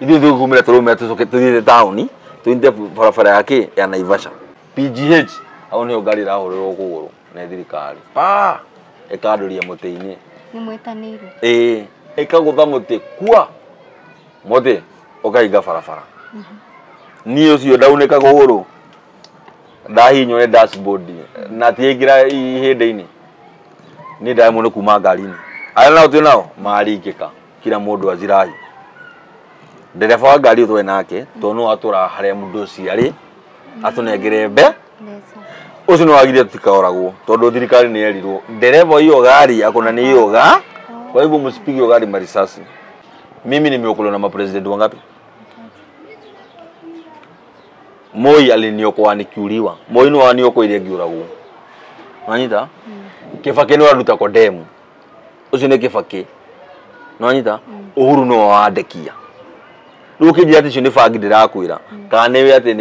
Ithuĩ tũkumĩra tũrũme tũcoke tũthiĩte taũni tũnyite barabara yake ya Naivasha PGH hau nĩho ngari ĩrahũrĩrwo kũgũrũ nĩ thirikari pa ĩkandũria mũtĩ-inĩ. Nĩ mwĩtanĩirwo. Ĩĩ, ĩkagũtha mũtĩ kua mũtĩ ũkahinga barabara. Niĩ ũcio ndaunĩka kũgũrũ ndahihinywo nĩ dashboard na tiaingĩra ihĩndĩ-inĩ. Niĩ ndaremwo nĩ kuma ngari-inĩ. Arĩa nao twĩ nao maringĩka kila mũndũ azirahi. Ndereba wa ngari ĩyo twarĩ nake tondũ no atũraga harĩa mũndũ ũcio arĩ atũnengere mbe ũcio nĩ wagire tũtikaoragwo tondũ thirikari nĩ yerirwo ndereba hiyo gari akona ni hiyo ga kwa hivyo msipige hiyo gari marisasi. Mimi nimeokolewa na mapresident wangapi? Moi aliniokoa nikiuliwa. Moi no aniokoire ngiuragwo. Wanyita? Kibaki no aruta kwa demu. Ucio nĩ Kibaki. Nwanyita? Uhuru no wandekia. Rĩu ũkĩnjĩra atĩ icio nĩ bangi ndĩrakwĩra kana nĩwe atĩ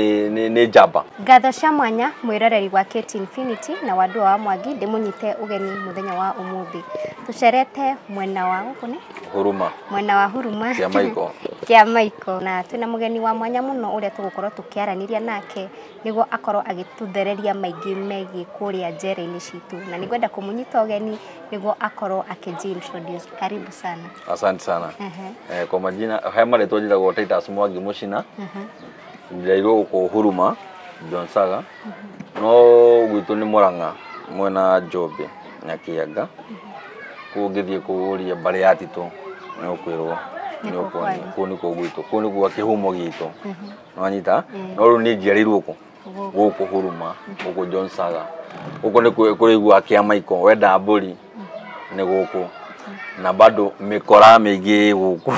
nĩ njamba. Ngatho cia mwanya mwĩroreri wa KT Infinity na Wandua wa Mwangi ndĩmũnyite ũgeni mũthenya wa ũmũthĩ. Tũcerete mwena wa gũkũ nĩ? Huruma. Mwena wa Huruma. Kĩa Maiko. Kĩa Maiko. Na twĩna mũgeni wa mwanya mũno ũrĩa tũgũkorwo tũkĩaranĩria nake nĩguo akorwo agĩtũthereria maingĩ megiĩ kũrĩa njera-inĩ citũ. Na nĩngwenda kũmũnyita ũgeni nĩguo akorwo akĩji introduce. Karibu sana. Asante sana. Kwa majina haya marĩtwa njĩtagwo Titus Mwangi Mũcina. Njiarirwo gũkũ Huruma John Saga. No gwitũ nĩ Murang'a mwena Njombe na Kĩanga. Kũu ũngĩthiĩ kũũria mbarĩ ya Tito nĩ ũkwĩrwo kũu nĩkuo gwitũ, kũu nĩkuo kĩhumo gitũ. Nĩwanyita? No rĩu niĩ njiarĩirwo kũ? Gũkũ Huruma, gũkũ John Saga. Gũkũ nĩ kũrĩiguaga kĩa Maiko, wenda mbũri nĩ gũkũ. Na bado mĩkora mĩingĩ ĩ gũkũ.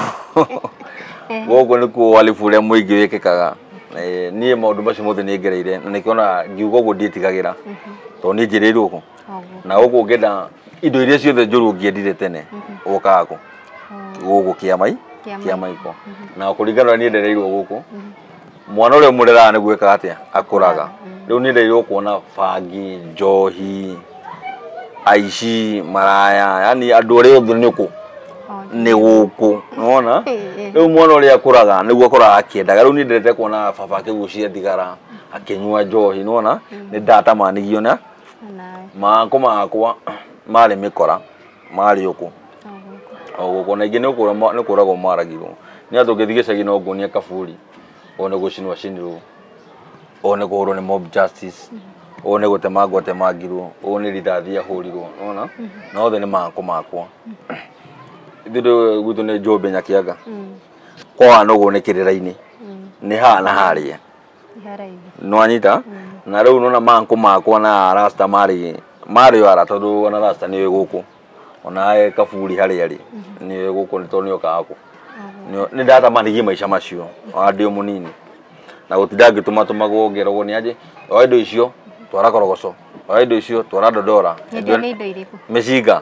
Gũkũ nĩkuo uhalifu ũrĩa mũingĩ wĩkĩkaga. Niĩ maũndũ macio mothe nĩ ngereire na nĩkĩo ngiuga ũguo ndiĩtigagĩra tondũ niĩ njĩrĩirwo kũ. Na gũkũ ũngĩenda indo iria ciothe njũru ũngĩendire tene ũkaga kũ? Gũkũ kĩa Maiko. Na kũringana na niĩ ndereirwo gũkũ, mwana ũrĩa ũmũreraga nĩguo ekaga atĩa? Akũraga. Rĩu niĩ ndereirwo kuona bangi, njohi, aici, maraya, yani andũ arĩa othe nĩ kũ? Nĩ gũkũ. Nĩwona? Rĩu mwana ũrĩa akũraga nĩguo akũraga akĩendaga. Rĩu niĩ ndendete kuona baba akĩgucia thigara, akĩnyua njohi, nĩwona? Nĩ ndatamanigio na mako makwa marĩ mĩkora, marĩ ũkũ. O gũkũ. Na ingĩ nĩ kũragwo maragirwo. Nĩ atĩ ũngĩthiĩ gĩcagi no nguonie kaburi, o nĩ gũcinwo acinirwo, o nĩ kũhũrwo nĩ mob justice, o nĩ gũtemangwo atemangirwo, o nĩ rithathi ahũrirwo, nĩwona? Na othe nĩ mako makwa. Ithuĩ gwitũ nĩ Njombe Nyakĩanga. Kwa nũgũ nĩ kĩrĩra-inĩ. Nĩ haha na harĩa. Nĩwanyita? Na rĩu nĩwona manko makwa na rasta marĩ o ara tondũ ona rasta nĩoĩ gũkũ. Ona kaburi harĩa arĩ nĩoĩ gũkũ nĩ tondũ nĩokaga kũ. Nĩ ndatamanirie maica macio ona ndĩ o mũnini. Na gũtinda ngĩtũmatũmagwo ngeragwo nĩ anjĩ oya indo icio twara Korogoco, oya indo icio twara Dodora. Nĩ indo irĩkũ? Mĩcinga.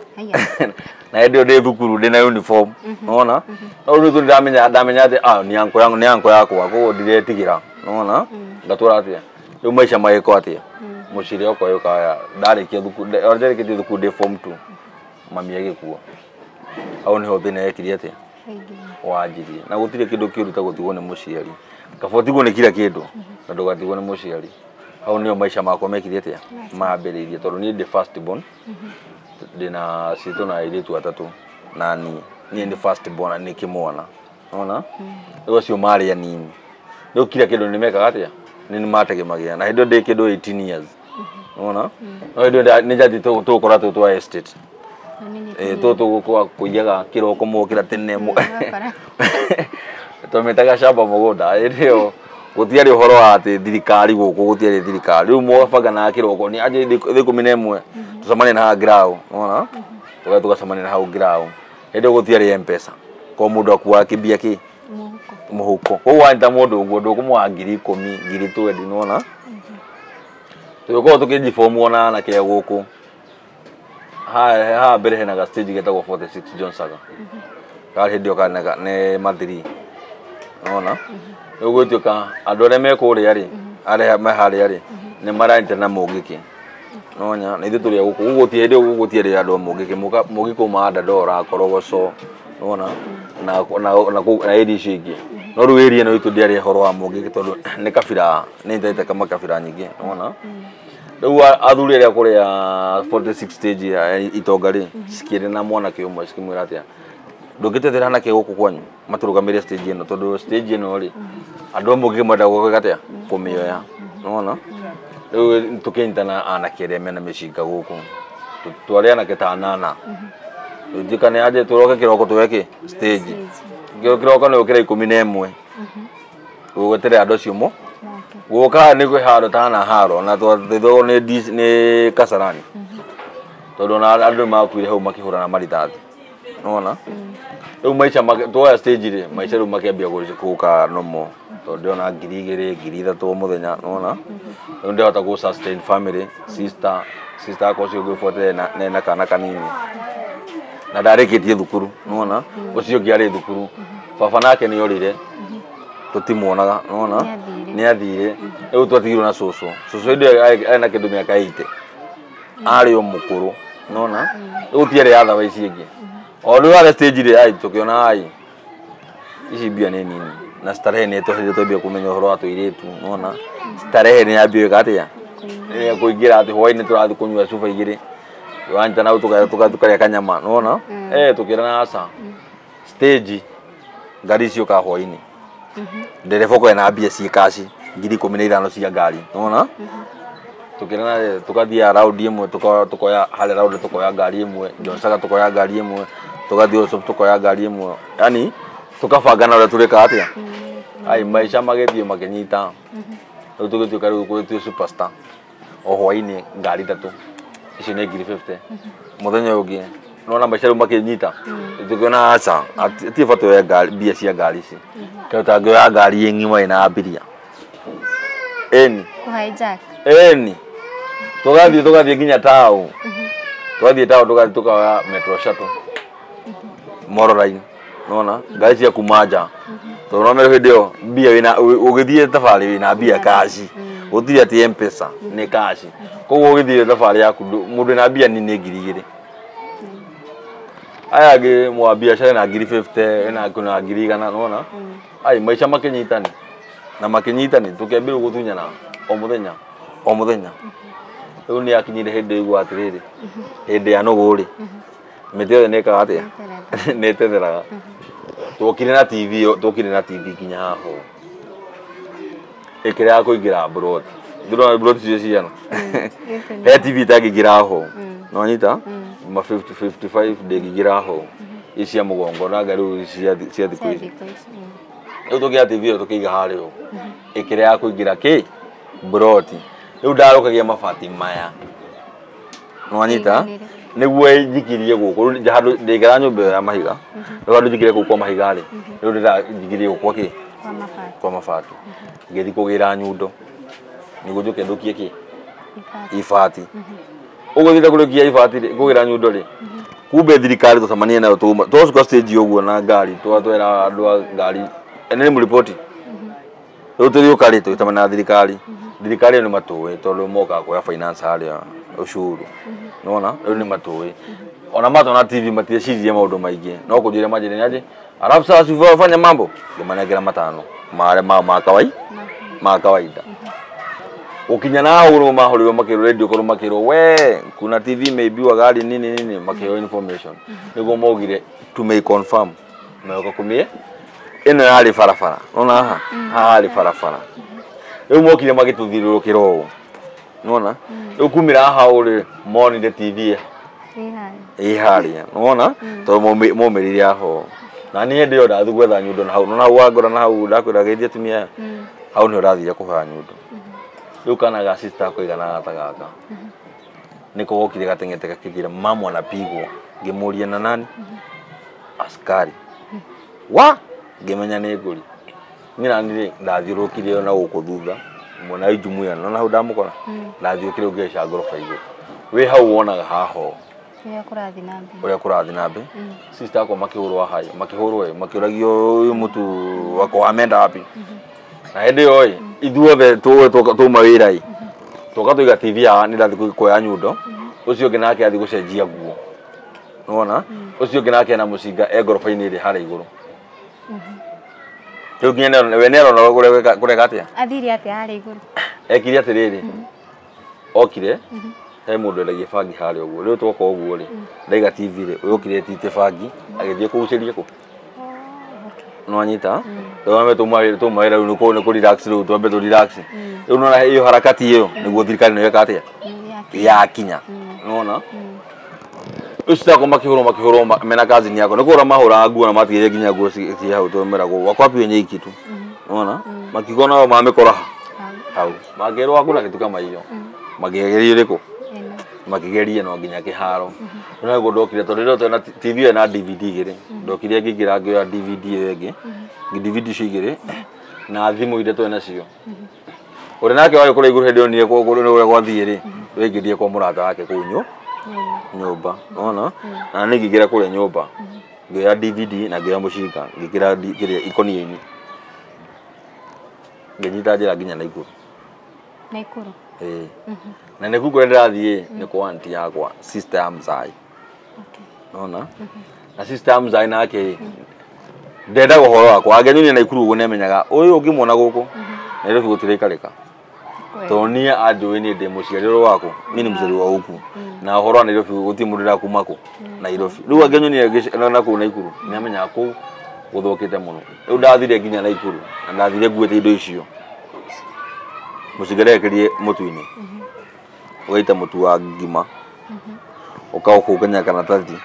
Na hĩndĩ ĩyo ndĩ thukuru ndĩ na uniform, nĩwona? No rĩu nĩ ndamenya atĩ nĩ anko yangu, nĩ anko yakwa, koguo ndiretigĩra, nĩwona? Ngatwara atĩa? Rĩu maica magĩkwo atĩa? Mũciĩ ũrĩa ũkoya ũkaya ndarĩkia thukuru, ndarĩkĩtie thukuru ndĩ form 2, mami agĩkua. Hau nĩho thĩna wekire atĩa? Wanjirie. Na gũtirĩ kĩndũ kĩũru ta gũtigwo nĩ mũciari. Kaba ũtigwo nĩ kila kĩndũ na ndũgatigwo nĩ mũciari. Hau nĩho maica makwa mekire atĩa? Mambĩrĩirie tondũ niĩ ndĩ first born. Ndĩna citũ na airĩtu atatũ na niĩ. Niĩ nĩ first born na nĩ kĩmwana. Nĩwona? Rĩu acio marĩ anini. Rĩu kila kĩndũ nĩmekaga atĩa? Nĩ mategemagĩra. Na hĩndĩ ĩyo ndĩ kĩndũ 18 years. Nĩwona? No hĩndĩ ĩyo nĩ njanjĩtie tũgũkora tũtũ twa estate. Tũtũ tũgũkorwo kũiyaga kĩroko mokĩra tene. Twamĩtaga shamba mũgũnda. Hĩndĩ ĩyo gũtiarĩ ũhoro wa atĩ thirikari gũkũ, gũtiarĩ thirikari. Rĩu mwabanganaga kĩroko nĩ anjĩ thaa 11 tũcemanie na haha ngiraũ, nĩwona? Tũgathiĩ tũgacemania na hau ngiraũ. Hĩndĩ ĩyo gũtiarĩ M-Pesa. Koguo mũndũ akuaga kĩmbia kĩ? Mũhuko. Koguo wanyita mũndũ ũguo ndũkũmũha 10,000, 20,000, nĩwona? Tũgĩkorwo tũkĩnjibomu ona anake a gũkũ. Haha mbere hena ga stage getagwo 46 John Saga. Karĩ hĩndĩ ĩyo karĩ nĩ mathiri. Nĩwona? Rĩu gũtuĩka andũ arĩa me kũrĩa rĩ, arĩa me harĩa rĩ, nĩ maranyita na mũngĩkĩ. Nĩwona? Na ithuĩ tũrĩ a gũkũ. Gũkũ gũtirĩ hĩndĩ ĩyo gũtiarĩ andũ a mũngĩkĩ. Mũngĩkĩ umaga Dandora, Korogoco, nĩwona? Na area icio ingĩ. No rĩu area ĩno itũ ndĩarĩ ũhoro wa mũngĩ tondũ nĩ kabira nĩ nĩtaite kama kabira nyingĩ nĩwona. Rĩu athuri arĩa kũrĩa 46 stage ya itonga rĩ cikĩrĩ na mwanake ũmwe cikĩmwĩra atĩa ndũngĩtethera anake gũkũ kwanyu matũrũgamĩre stage ĩno tondũ stage ĩno rĩ andũ a mũngĩ mwenda gwĩka atĩa kũmĩoya nĩwona. Rĩu tũkĩnyitana anake arĩa mena mĩcinga gũkũ twarĩ anake ta anana tũnjĩkane aje tũroke kĩroko tuoe kĩ stage kĩroko nĩ ũkĩra 11 ũgweterera andũ acio mo gũka nĩ kwĩ haro tana haro na twateithagwo nĩ nĩ Kasarani tondũ ona andũ nĩ makuire hau makĩhũrana marithathi nĩwona. Rĩu maica tuoya stage rĩ maica rĩu makĩambia gũka nomo tondũ ndĩrona 2,000 3,000 o mũthenya nĩwona. Rĩu ndĩhota gũ sustain family sister akwa ũcio ũngĩbuatĩrĩra na kana kanini na ndarĩkĩtie thukuru nĩwona ũcio ũngĩ arĩ thukuru baba nake nĩ orire tũtimuonaga nĩwona nĩ athire rĩu twatigirwo na cũcũ cũcũ hĩndĩ ĩyo arĩ na kĩndũ mĩaka 80 arĩ o mũkũrũ nĩwona rĩu tiarĩ yathawa ici ingĩ o rĩu arĩ stage rĩ ai tũkĩona ai ici mbia nĩ nini na starehe nĩ tũhĩndĩ twambia kũmenya ũhoro wa tũirĩtu nĩwona starehe nĩ yambia gwĩka atĩa kũingĩra atĩ hwaĩ-inĩ tũrathiĩ kũnyua cuba igĩrĩ wanyita na tũkarĩa kanyama nĩwona tũkĩrana aca stage ngari ciũkaga hwaĩ-inĩ ndereba ũkorwo na mbia ciĩ kaci 15,000 cia ngari nĩwona tũkĩrana tũkathiĩ raundi ĩmwe tũkoya harĩa raundi tũkoya ngari ĩmwe Jonsaga tũkoya ngari ĩmwe tũgathiĩ Ũcũp tũkoya ngari ĩmwe yani tũkabangana ũrĩa tũrĩka atĩa ai maica magĩthiĩ makĩnyita rĩu tũgĩtuĩka rĩu twĩ superstar o hwaĩ-inĩ ngari ithatũ icio nĩ 50,000 mũthenya ũyũ ũngĩ nĩwona maica rĩu makĩnyita tũkĩona aca atirĩ bata oya ngari mbia cia ngari ici tondũ tangĩoya ngari ĩ ng'ima ĩna abiria ĩni kũ-hijack ĩni tũgathiĩ nginya taũ tũgathiĩ taũ tũgathiĩ tũkoya metro shuttle Moro line nĩwona ngari cia kuma nja tondũ no mero hĩndĩ ĩyo mbia wĩna ũgĩthiĩ thabarĩ wĩna mbia kaci gũtirĩ atĩ M-Pesa nĩ kaci koguo ũgĩthiĩ thabarĩ yaku mũndũ wĩna mbia nini nĩ 2,000 aya angĩ mwa biacara na 50,000 ena kuna 100,000 nĩwona ai maica makĩnyitani na makĩnyitani tũkĩambia gũtunyana o mũthenya o mũthenya rĩu nĩ akinyire hĩndĩ ĩgua atĩrĩrĩ hĩndĩ ya nũgũ rĩ mĩtĩ yothe nĩ ĩkaga atĩa nĩ ĩtetheraga twokire na TV twokire na TV nginya haha ũũ ĩkĩrega kũingĩra mburoti ndĩrona mburoti icio cigana he TV itangĩingĩra ho nĩwanyita ma 50 55 ndĩngĩingĩra ho ici cia mũgongo na rĩu cia thikũ ici rĩu tũkĩoya TV ĩyo tũkĩiga harĩa ũũ ĩkĩrega kũingĩra kĩ mburoti rĩu ndarũkagia mabati maya nĩwanyita nĩguo njikirie gũkũ rĩu handũ ndĩikara nyũmba ĩyo ya mahiga rĩu handũ njikirie kũu kwa mahiga rĩ rĩu ndĩranjikirie gũkũ kwa kĩ kwa mabati ngĩthiĩ kũgĩra nyundo nĩguo njũke ndũkie kĩ ibati ũguo thiĩte kũrĩkia ibati rĩ kũgĩra nyundo rĩ kumbe thirikari tũcemanie nayo twacoka stage ũguo na ngari twatwera andũ a ngari nĩ mũriboti rĩu tũgĩũka rĩ tũgĩcemania na thirikari thirikari ĩyo nĩ matũĩ tondũ mokaga kuoya finance harĩa ucuru nĩwona rĩu nĩ matũĩ ona matona TV matieciririe maũndũ maingĩ no kũnjĩra manjĩre nĩ aje alafu sasa fanya mambo ngĩmanengera matano marĩa mao ma kawaida ma kawaida ukinya na hau mahũrirwo makĩrwo radio korwo makĩrwo we kuna TV imeibiwa gari nini nini makĩheo information nĩguo maugire to may confirm magoka kumie ĩno yarĩ barabara nona haha haha harĩ barabara rĩu mokire magĩtũthiũrũrũkĩra ũũ nĩwona rĩu kumĩra haha ũũ rĩ monire TV ĩ harĩa nĩwona tondũ maumĩrire haha na niĩ hĩndĩ ĩyo ndathiĩ gwetha nyundo na hau nona hau wangora na hau ndakwĩra geithia atumia aya hau nĩho ndathire kũhoya nyundo rĩu kana ga sister kaigana ta gaka nĩko gokire gateng'ete gakĩnjĩra mamu anapigwo ngĩmũria na nani askari wa ngĩmenya nĩ ngũri niĩ nani rĩ ndathiũrũrũkire na gũkũ thutha mwena wa jumuiya nona hau ndamũkora ndathiũrũrũkire ngĩhaica ngoroba igũrũ wĩ hau wonaga haha ũũ ũrĩa kũrathiĩ na mbere sister akwa makĩhũrwo haha makĩhũrwo makĩũragio ũyũ mũtu wakwa ameenda wapi na hĩndĩ ĩyo ĩ ithuothe twauma wĩra ĩ twoka tũiga TV haha nĩ ndathiĩ kuoya nyundo ũcio ũngĩ nake athiĩ gũcenjia nguo nĩwona ũcio ũngĩ nake ena mũcinga e ngoroba-inĩ ĩrĩa harĩa igũrũ Rĩu nginya we nĩarona kũreka atĩa? Athire atĩa harĩa igũrũ? Ekire atĩrĩrĩ, okire he mũndũ endagia bangi harĩa ũguo. Rĩu twoka ũguo rĩ, ndaiga TV rĩ, ũyũ okire etĩtie bangi agĩthiĩ kũgucĩria kũ? Nĩwanyita? Rĩu tuma wĩra rĩu nĩ kũ relax rĩu twambe tũ relax. Rĩu nĩwona ĩyo harakati ĩyo nĩguo thirikari nĩyo ĩka atĩa? Yakinya. Nĩwona? Ũcio tako makĩhũrwo mena cousin yakwa nĩ kũhũra mahũraga nguo na matigire nginya nguo ciĩ hau tũmeragwo wako wapi wenye hii kitu. Nĩwona? Makiuga nao mamĩkora hau. Makĩrwo hakuna kitu kama hiyo. Makĩgeria ũrĩkũ? Makĩgeria no nginya kĩharo. Rĩu nĩguo ndokire tondũ rĩrĩa twĩna TV ĩyo na DVD igĩrĩ. Ndokire ngĩingĩra ngĩoya DVD ĩyo ĩngĩ. DVD icio igĩrĩ na thimũ iria twĩ nacio. Ũrĩa nake warĩ kũrĩa igũrũ hĩndĩ ĩyo niĩ kũrĩa gwathiĩ rĩ, waingĩrire kwa mũrata wake kũu nyũmba. Nĩwona? Na niĩ ngĩingĩra kũrĩa nyũmba. Ngĩoya DVD na ngĩoya mũcinga ngĩkĩra kĩrĩa ikũnia-inĩ. Ngĩnyita njĩra nginya Naikuru. Naikuru? Ĩĩ. Na nĩkuo kũrĩa ndĩrathiĩ nĩ kwa auntie yakwa, sister ya mzai. Nĩwona? Na sister ya mzai nake ndendaga ũhoro wakwa. Angĩnyonia Naikuru ũguo nĩamenyaga ũyũ ũngĩmuona gũkũ Nairobi gũtiraikarĩka. Tondũ niĩ anjũĩ niĩ ndĩ mũciari ũrĩa wakũ, niĩ nĩ mũciari wa gũkũ. Na ũhoro wa Nairobi gũtirĩ mũndũ ũrakuma kũ Nairobi. Rĩu angĩnyonia na kũu Naikuru nĩamenyaga kũu gũthũkĩte mũno. Rĩu ndathire nginya Naikuru na ndathire nguĩte indo icio. Mũcinga ndekĩrire mũtu-inĩ. Ũgaita mũtu wa ngima. Ũkaũkũngania karatathi.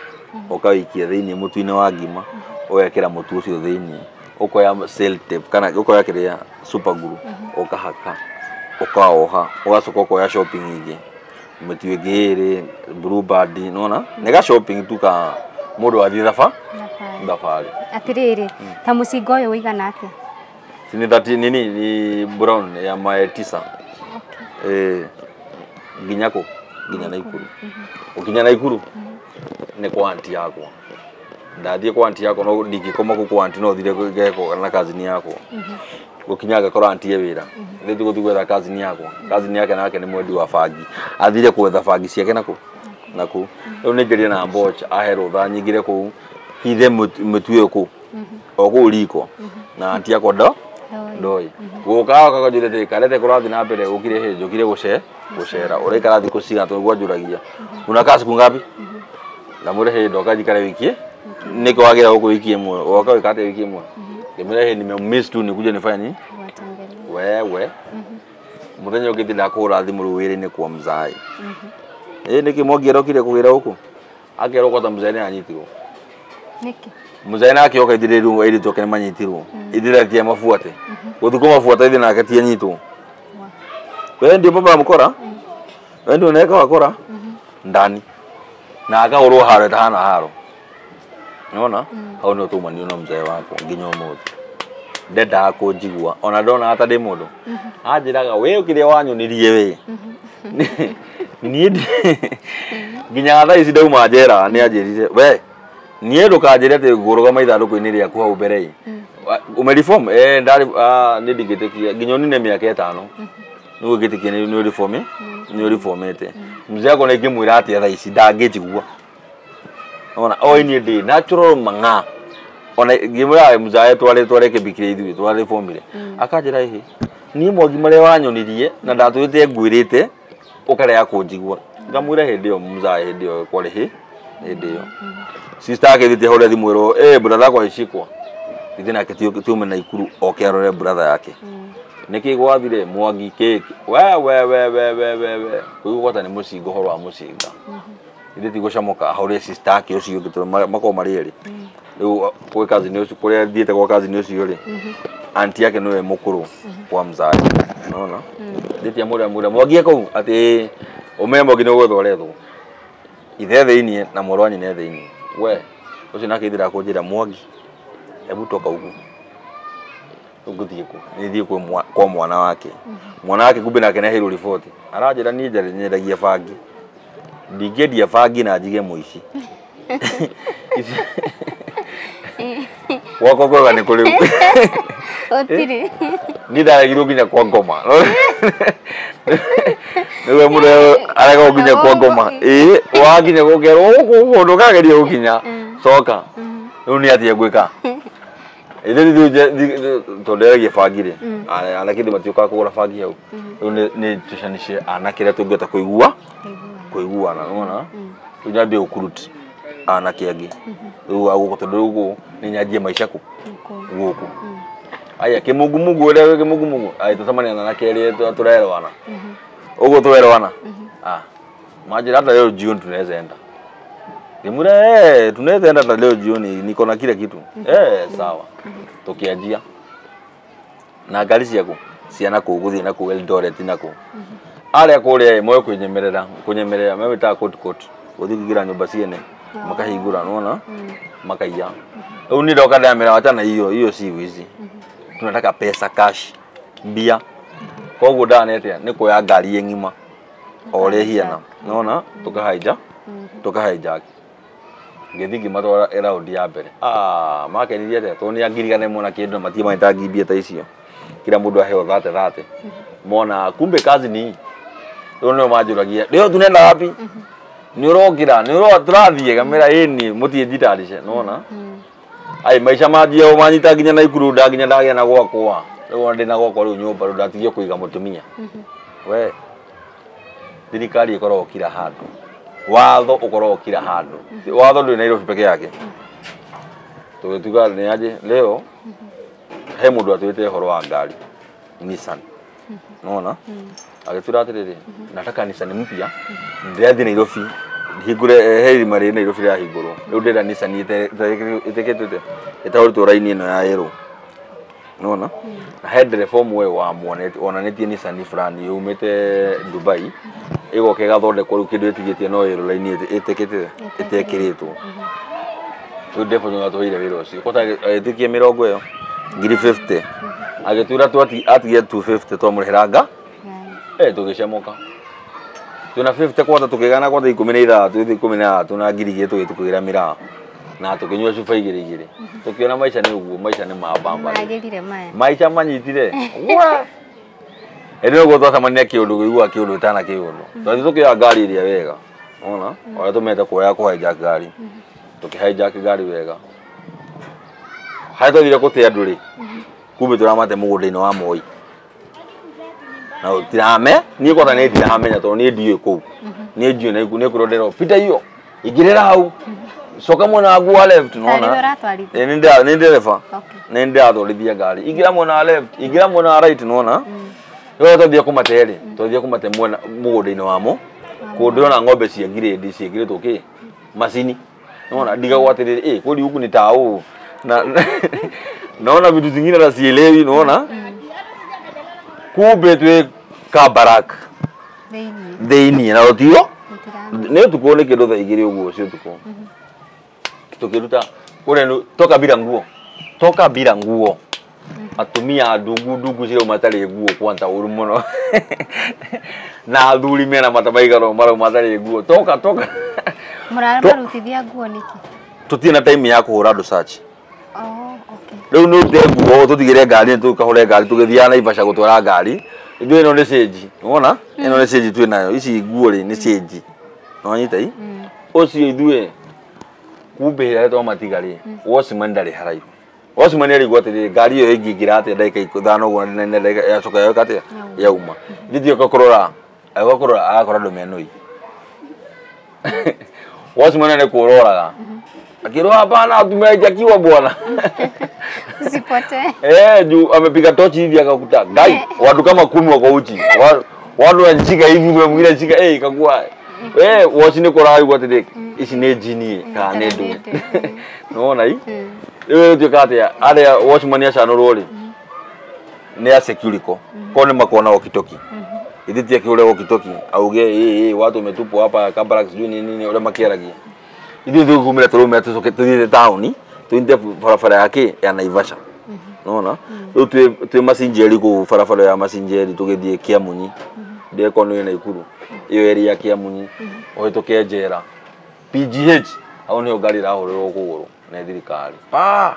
Ũkawĩikia thĩiniĩ mũtu-inĩ wa ngima. Ũgekĩra mũtu ũcio thĩiniĩ. Ũkoya sellotape kana ũkoya kĩrĩa super glue ũkahaka. Ũkaoha. Ũgacoka ũkoya shopping ingĩ. Mĩtu ĩngĩ ĩrĩ blue band, nĩwona? Nĩ ga shopping tu ka mũndũ athiĩ thabarĩ. Atĩrĩrĩ, ta mũcinga ũyũ ũigana atĩa? Ni 30 nini ni brown ya mae 9. Eh, nginya kũ? Nginya Naikuru. Ũkinya Naikuru nĩ kwa auntie yakwa. Ndathiĩ kwa auntie yakwa no ndingĩkoma kũu kwa auntie no thire ngeko na cousin yakwa. Gũkinya ngakora auntie wĩra. Rĩu tũgũthiĩ gwetha cousin yakwa. Cousin yake nake nĩ mwendi wa bangi. Athire gwetha bangi ciake nakũ? Nakũ. Rĩu nĩ njerie na mbocha ahe rũtha nyingĩre kũu hithe mũtu ũyũ kũu. O kũu riko. Na auntie yakwa ndo ndoi. Gũka kakanjũria atĩrĩ karete kũrathiĩ na mbere ũkire hĩ njũkire gũcera ũraikara thikũ cigana tondũ ngwanjũragia unakaa siku ngapi? Ndamwĩra hĩ ndoka njikare wiki nĩkĩ wagĩra gũkũ wiki ĩmwe woka wĩka atĩa wiki ĩmwe? Ngĩmwĩra hĩ nimemiss tu nikuje nifanye nini? Wewe mũthenya ũngĩ ndĩ ndakũhũra thimũ rĩu wĩra-inĩ kwa mzai. Ĩ nĩkĩ Mwangi arokire kũgĩra gũkũ? Akerwo kwata mzai nĩ anyitirwo. Nĩkĩ? Mzai nake oka ithire rĩu airĩtu ake nĩmanyitirwo. Ithire tie mabuate. Gũthiĩ kũmabuata ithe nake ti anyitwo. Wewe ndio baba mkora? Wewe ndio unaweka wakora? Ndani. Na akahũrwo haro ĩtahana haro. Nĩwona? Hau nĩho twaumanire na mzee wakwa nginya ũmũthĩ. Ndendaga kũnjigua ona ndonaga ta ndĩ mũndũ. Anjĩraga we kĩrĩa wanyonirie we. Niĩ nginya thaa ici ndauma njera nĩ anjĩrire we niĩ ndũkanjĩre atĩ ngũrũgama ithandũkũ-inĩ rĩaku hau mbere ĩ. Umereform? Eh, ndarĩ nĩ ndingĩtĩkia nginya ũnine mĩaka ĩtano. Nĩguo ngĩtĩkie nĩ ũreform nĩ ũreformĩte. Mzee wakwa nĩ ingĩmwĩra atĩa thaa ici ndangĩnjigua. Ona oi niĩ ndĩ natural mang'a. Ona ngĩmwĩra mzee twarekebikire ithuĩ twareformire. Akanjĩra ĩhĩ niĩ Mwangi marĩa wanyonirie na ndatũrĩte ngwĩrĩte ũkarega kũnjigua. Ngamwĩra hĩndĩ ĩyo mzee hĩndĩ ĩyo kwarĩ hĩ hĩndĩ ĩyo. Sister yake ĩthiĩte hũre thimũ ĩrwo eh brother yakwa ĩcikwa. Ithe nake tiume Naikuru oke arore brother yake. Nĩkĩ gwathire Mwangi kĩkĩ we we we we we we we kũigua gwata nĩ mũcinga ũhoro wa mũcinga. Ithe ti gũcomoka ahũre sister yake ũcio ũngĩ tondũ makoragwo marĩ erĩ. Rĩu gwĩ cousin ũcio kũrĩa thiĩte gwa cousin ũcio rĩ auntie yake nĩwe mũkũrũ kwa mzai. Unaona? Thiĩte amwĩre Mwangi e kũu atĩ ũmenye Mwangi nĩ gwethwo ũrethwo. Ithe thĩiniĩ na mwarĩ wa nyina e thĩiniĩ. We ũcio nake ithira kũnjĩra Mwangi hebu toka huku. Ũgũthiĩ kũ? Nĩ thiĩ kwa mwana wake. Mwana wake kumbe nake nĩaheirwo riboti. Aranjĩra niĩ nyendagia bangi. Ndingĩendia bangi na njige mũici. Gwakwa kwega nĩ kũrĩu. Gũtirĩ. Niĩ ndaregirwo nginya kwa ngoma. Nĩwe mũndũ aregwo nginya kwa ngoma. Ĩĩ wakinya gũkerwo gũkũ ndũkagerie gũkinya. Coka. Rĩu nĩ atĩa ngwĩka? Ithe tondũ nderagia bangi rĩ, anake ithuĩ matiũkaga kũgũra bangi hau. Rĩu nĩ tũcanicie anake arĩa tũngĩhota kũigua kũiguana, nĩwona? Rĩu nyambie gũkurut anake angĩ. Rĩu agũkũ tondũ rĩu gũkũ nĩ nyanjie maica kũ gũkũ. Aya kĩmungumungu ũrĩa kĩmungumungu aya tũcemania na anake erĩ tũrerwana. Ũguo tũrerwana. Ah, manjĩra hata leo jioni tunaweza enda. Nimura tunaweza enda hata leo jioni niko na kila kitu. Sawa. Tukianjia. Na ngari ciaku ciana kũu gũthiĩ na kũu Eldoret na kũu. Arĩa kũrĩa moe kwĩnyemerera, kũnyemerera mewĩtaga court court. Gũthiĩ kũingĩra nyũmba ciene makahingũra nĩwona? Makaiya. Rĩu niĩ ndoka ndamera wachana hiyo hiyo si wizi. Tunataka pesa cash. Mbia. Koguo ndanete nĩ kuoya ngari ng'ima. O ũrĩa ĩhiana. Nĩwona? Tũkahaija. Tũkahaija. Ngĩthiĩ ngĩmatwara raundi ya mbere. Ah, makenirie atĩa tondũ nĩ angirigana mona kĩndũ na matirĩ manyitangi mbia ta icio. Kila mũndũ aheo thate thate. Mona kumbe kazi ni hii. Rĩu nĩo manjũragia, leo tunaenda wapi? Nĩ ũrokĩra, nĩ tũrathiĩ ngamĩra ĩni mũthiĩ njitarishe, nĩwona? Ai maica manjia manyita nginya Naikuru nginya ndagĩa na gwakwa. Rĩu ona ndĩna gwakwa rĩu nyũmba rĩu ndatigio kũiga mũtumia. We thirikari ĩkoragwo kila handũ. Watho ũkoragwo kila handũ. Watho ndũrĩ Nairobi peke yake. Tũgĩtuga nĩ aje leo he mũndũ atwĩte ũhoro wa ngari Nissan. Nĩwona? Agĩtwĩra atĩrĩrĩ, nataka Nissan mpya ndĩrathiĩ Nairobi hingũre he irima rĩ Nairobi rĩrahingũrwo. Rĩu ndĩrenda Nissan ĩtĩkĩtĩte ĩtahũrĩtwo raini ĩno ya yerũ. Nĩwona? Na he ndereba ũmwe wamuonete onanĩtie Nissan fulani yumĩte Dubai ĩgoka ĩgathondekwo rĩu kĩndũ ĩtigĩtie no yerũ raini ĩtĩkĩtĩte ĩtekĩrĩtwo. Rĩu ndereba ũcio nĩatũheire wĩra ũcio. Kwata agĩtĩkia mĩrongo ĩyo ngiri 50. Agĩtwĩra atigie 250 twamũrĩhĩra nga tũgĩcemoka. Twĩna 50 kwata tũkĩgana kwata 16 13 na ngiri igĩrĩ tũgĩthiĩ tũkĩgĩra mĩraa na tũkĩnyua cuba igĩrĩ igĩrĩ. Tũkĩona maica nĩ ũguo, maica nĩ mambamba. Magĩrire maya. Maica manyitire. Wa! Ĩndĩ ũguo twacemania kĩũndũ kĩigua kĩũndũ ĩtana kĩũndũ. Twathiĩ tũkĩoya ngari ĩrĩa wega. Ona? Ũrĩa tũmenyete kuoya kũ hijack ngari. Tũkĩ hijack ngari wega. Harĩa twathire gũte andũ rĩ, kumbe tũramate mũgũnda-inĩ wa Moi. Na ũtirame, niĩ kwata nĩ ndiramenya tondũ niĩ ndiũĩ kũu. Niĩ ndiũĩ na nĩ kũrĩa ndĩrwo, pita hiyo, ingĩrĩra hau. Coka mwena waku wa left, Tarĩ we nĩwona? ũratwarithia? Nĩ ndereba. Okay. Nĩ ndĩratwarithia ngari. Ingĩra mwena wa left, ingĩra mwena wa right, nĩwona? Rĩu twathire kũmate rĩ, twathire kũmate mwena mũgũnda-inĩ wa mo. Kũndũ ndĩrona ng'ombe cia grade ciĩkĩrĩtwo kĩ? Macini. Nĩwona? Ndigagwo atĩrĩrĩ, kweli huku ni tao. Na naona vitu zingine hata sielewi, naona? Kumbe twĩ Kabarak Thĩinĩ. thĩinĩ na rũtio Mũtiramenya. nĩ ũtukũ nĩ kĩndũ thaa igĩrĩ ũguo cia ũtukũ. Tũkĩruta kũrĩa toka bila nguo. Toka bila nguo. Atumia ndungu ndungu cirauma matarĩ nguo kwanta ũru mũno. Na athuri mena mata maigana ũũ marauma matarĩ nguo. Toka toka. Mũramarutithia nguo nĩkĩ? Tũtirĩ na time ya kũhũra andũ search. Oh, okay. Rĩu nĩ ũrute nguo tũtigĩre ngari tũkahũre ngari tũgĩthiaga Naivasha gũtwara ngari. Ithuĩ ĩno nĩ cĩnji. Nĩwona? Ĩno nĩ cĩnji twĩ nayo. Ici nguo rĩ nĩ cĩnji. Nĩwanyita i? Ũcio ithuĩ kumbe hĩrĩa twamatiga rĩ, watchman ndarĩ haraihu. Watchman arigwo atĩrĩrĩ, ngari ĩyo ĩngĩingĩra atĩa ndagĩka ithano ũguo na ndagĩka yacoka yoka atĩa? Yauma. Ithuĩ oka kũrora, agĩũka kũrora agakora andũ menũi. Watchman nĩ kũroraga. Akĩrwo hapana, tumejakiwa bwana. Usipotee. Juu amepiga tochi hivi akakuta gai watu kama 10 wako uchi. Watu wanashika hivi kwa mwingine anashika ikakuwa watch ni kora igwa atĩrĩ ici nĩ njini kana nĩ ndũ. Nĩwona i? Rĩu ĩtuĩka atĩa arĩa watchman acanũrwo rĩ nĩ a security ko nĩ makona walkie-talkie. Ithuĩ ti akĩhũre walkie-talkie auge watu wametupwa hapa Kabarak sijui nini nini ũrĩa makĩaragia. Ithuĩ tũkumĩra tũrũmĩra tũcoke tũthiĩte taũni tũnyite barabara yake ya Naivasha. Nona? Rĩu twĩ Masinjeri kũu barabara ya Masinjeri tũgĩthiĩ Kiamunyi. Ndĩko nĩ Naikuru. Ĩyo area ya Kiamunyi ũhĩtũke njera. PGH hau nĩho ngari ĩrahũrĩrwo kũgũrũ nĩ thirikari. Pa!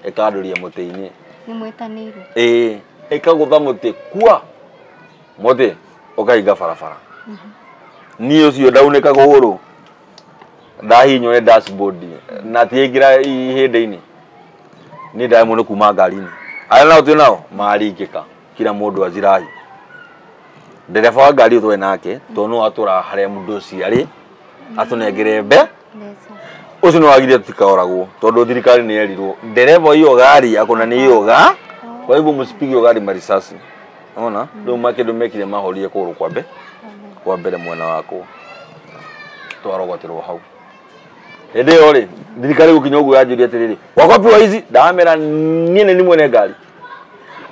Ĩkandũria mũtĩ-inĩ. Nĩ mwĩtanĩirwo. Ĩĩ, ĩkagũtha mũtĩ kua. Mũtĩ ũkahinga barabara. Niĩ ũcio ndaunĩka kũgũrũ. Ndahihinywo nĩ dashboard na tiaingĩra ihĩndĩ-inĩ. Ni ndaemwo nĩ kuma ngari-inĩ. Arĩa nao twĩ nao maringĩka kila mũndũ azirahi. Ndereba wa ngari twarĩ nake tondũ no atũra harĩa mũndũ ũcio arĩ atũnengere mbe ũcio nĩ wagire tũtikaoragwo tondũ thirikari nĩ yerirwo ndereba hiyo gari akona ni hiyo ga kwa hivyo msipige gari marisasi. Unaona rĩu makĩndũ mekire mahorire kũgũrũ kwa mbe kwa mbere mwena wakwa twarogwatirwo hau. Hĩndĩ ĩyo rĩ thirikari gũkinya ũguo yanjũria atĩrĩrĩ wakopiwa ici ndamera niĩ nĩ mwene ngari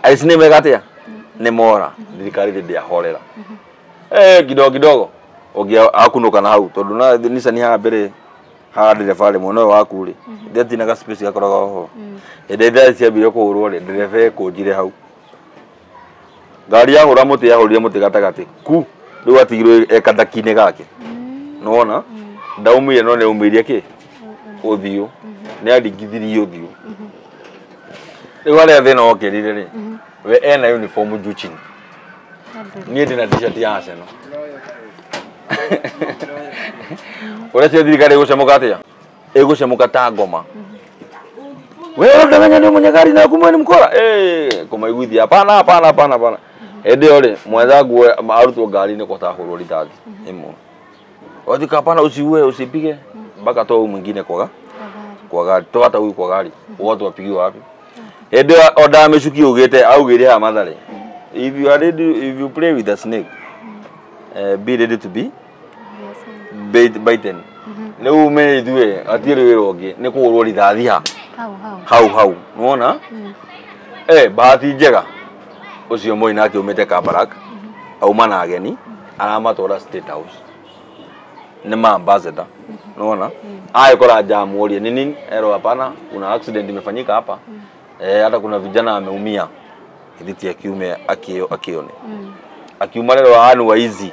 aici nĩ mega atĩa nĩ mora thirikari rĩ ndĩahorera kidogo kidogo ũngĩ akunuka na hau tondũ na Nissan haha mbere haha ndereba rĩ mwena ũyũ waku rĩ ndĩatinaga space gakoragwo ho. Hĩndĩ ĩrĩa ciambire kũhũrwo rĩ ndereba ekũnjire hau ngari yahũra mũtĩ yahũrire mũtĩ gatagatĩ ku rĩu atigirwo ekandaki-inĩ gake. Nĩwona ndaumire no nĩaumĩirie kĩ ũthiũ nĩ aringithirie ũthiũ. Rĩu harĩa thĩna wokĩrire rĩ we ena uniform juu chini niĩ ndĩna t-shirt ya Arsenal. Ũreciria thirikari ĩgũcemũka atĩa? Ĩgũcemũka ta ngoma. Wewe unadanganya ndio mwenye gari na kumbe ni mkora. Kumaiguithia hapana hapana hapana hapana. Hĩndĩ ĩyo rĩ mwenzangu arutwo ngari-inĩ kwatahũrwo rithathi ĩmwe. Wathika hapana usiue usipige mpaka toa huyu mwingine kwa gari toa hata huyu kwa gari watu wapigiwa wapi? Hĩndĩ ĩyo onda mĩcuki ugĩte augĩire haha Mathare if you are ready, if you play with the snake be ready to be bitten. Rĩu me ithuĩ hatirĩ wĩra ũngĩ nĩ kũhũrwo rithathi ha hau hau nĩwona. Bahati njega ũcio Moi nake umĩte Kabarak auma na ageni aramatwara State House nĩ ma ambassador nĩwona. Agĩkora njamuũrie ni nini ero hapana kuna accident imefanyika hapa hata kuna vijana ameumia ithiti ya kiume akione akiuma rero anu waizi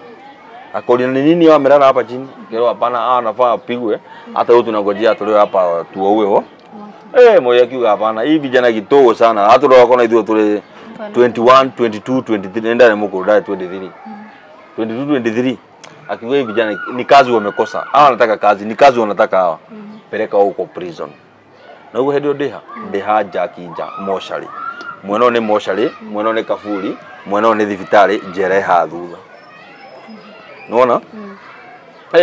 akoria ni nini wamelala hapa chini kero hapana anafaa apigwe hata huyu tunangojea atolewe hapa tuwaue ho. Moi akiuga hapana hii vijana kitogo sana hata roko na ithuĩ tũrĩ 21 22 23 nenda ni mukuru ndari 23 22 23 akiuga hii vijana ni kazi wamekosa hawa wanataka kazi ni kazi wanataka hawa peleka huko prison. Na uguo hĩndĩ ĩyo ndĩha ndĩha njakinja mocarĩ mwena ũyũ nĩ mocarĩ mwena ũyũ nĩ kaburi mwena ũyũ nĩ thibitarĩ njera ĩhaha thutha. Nĩwona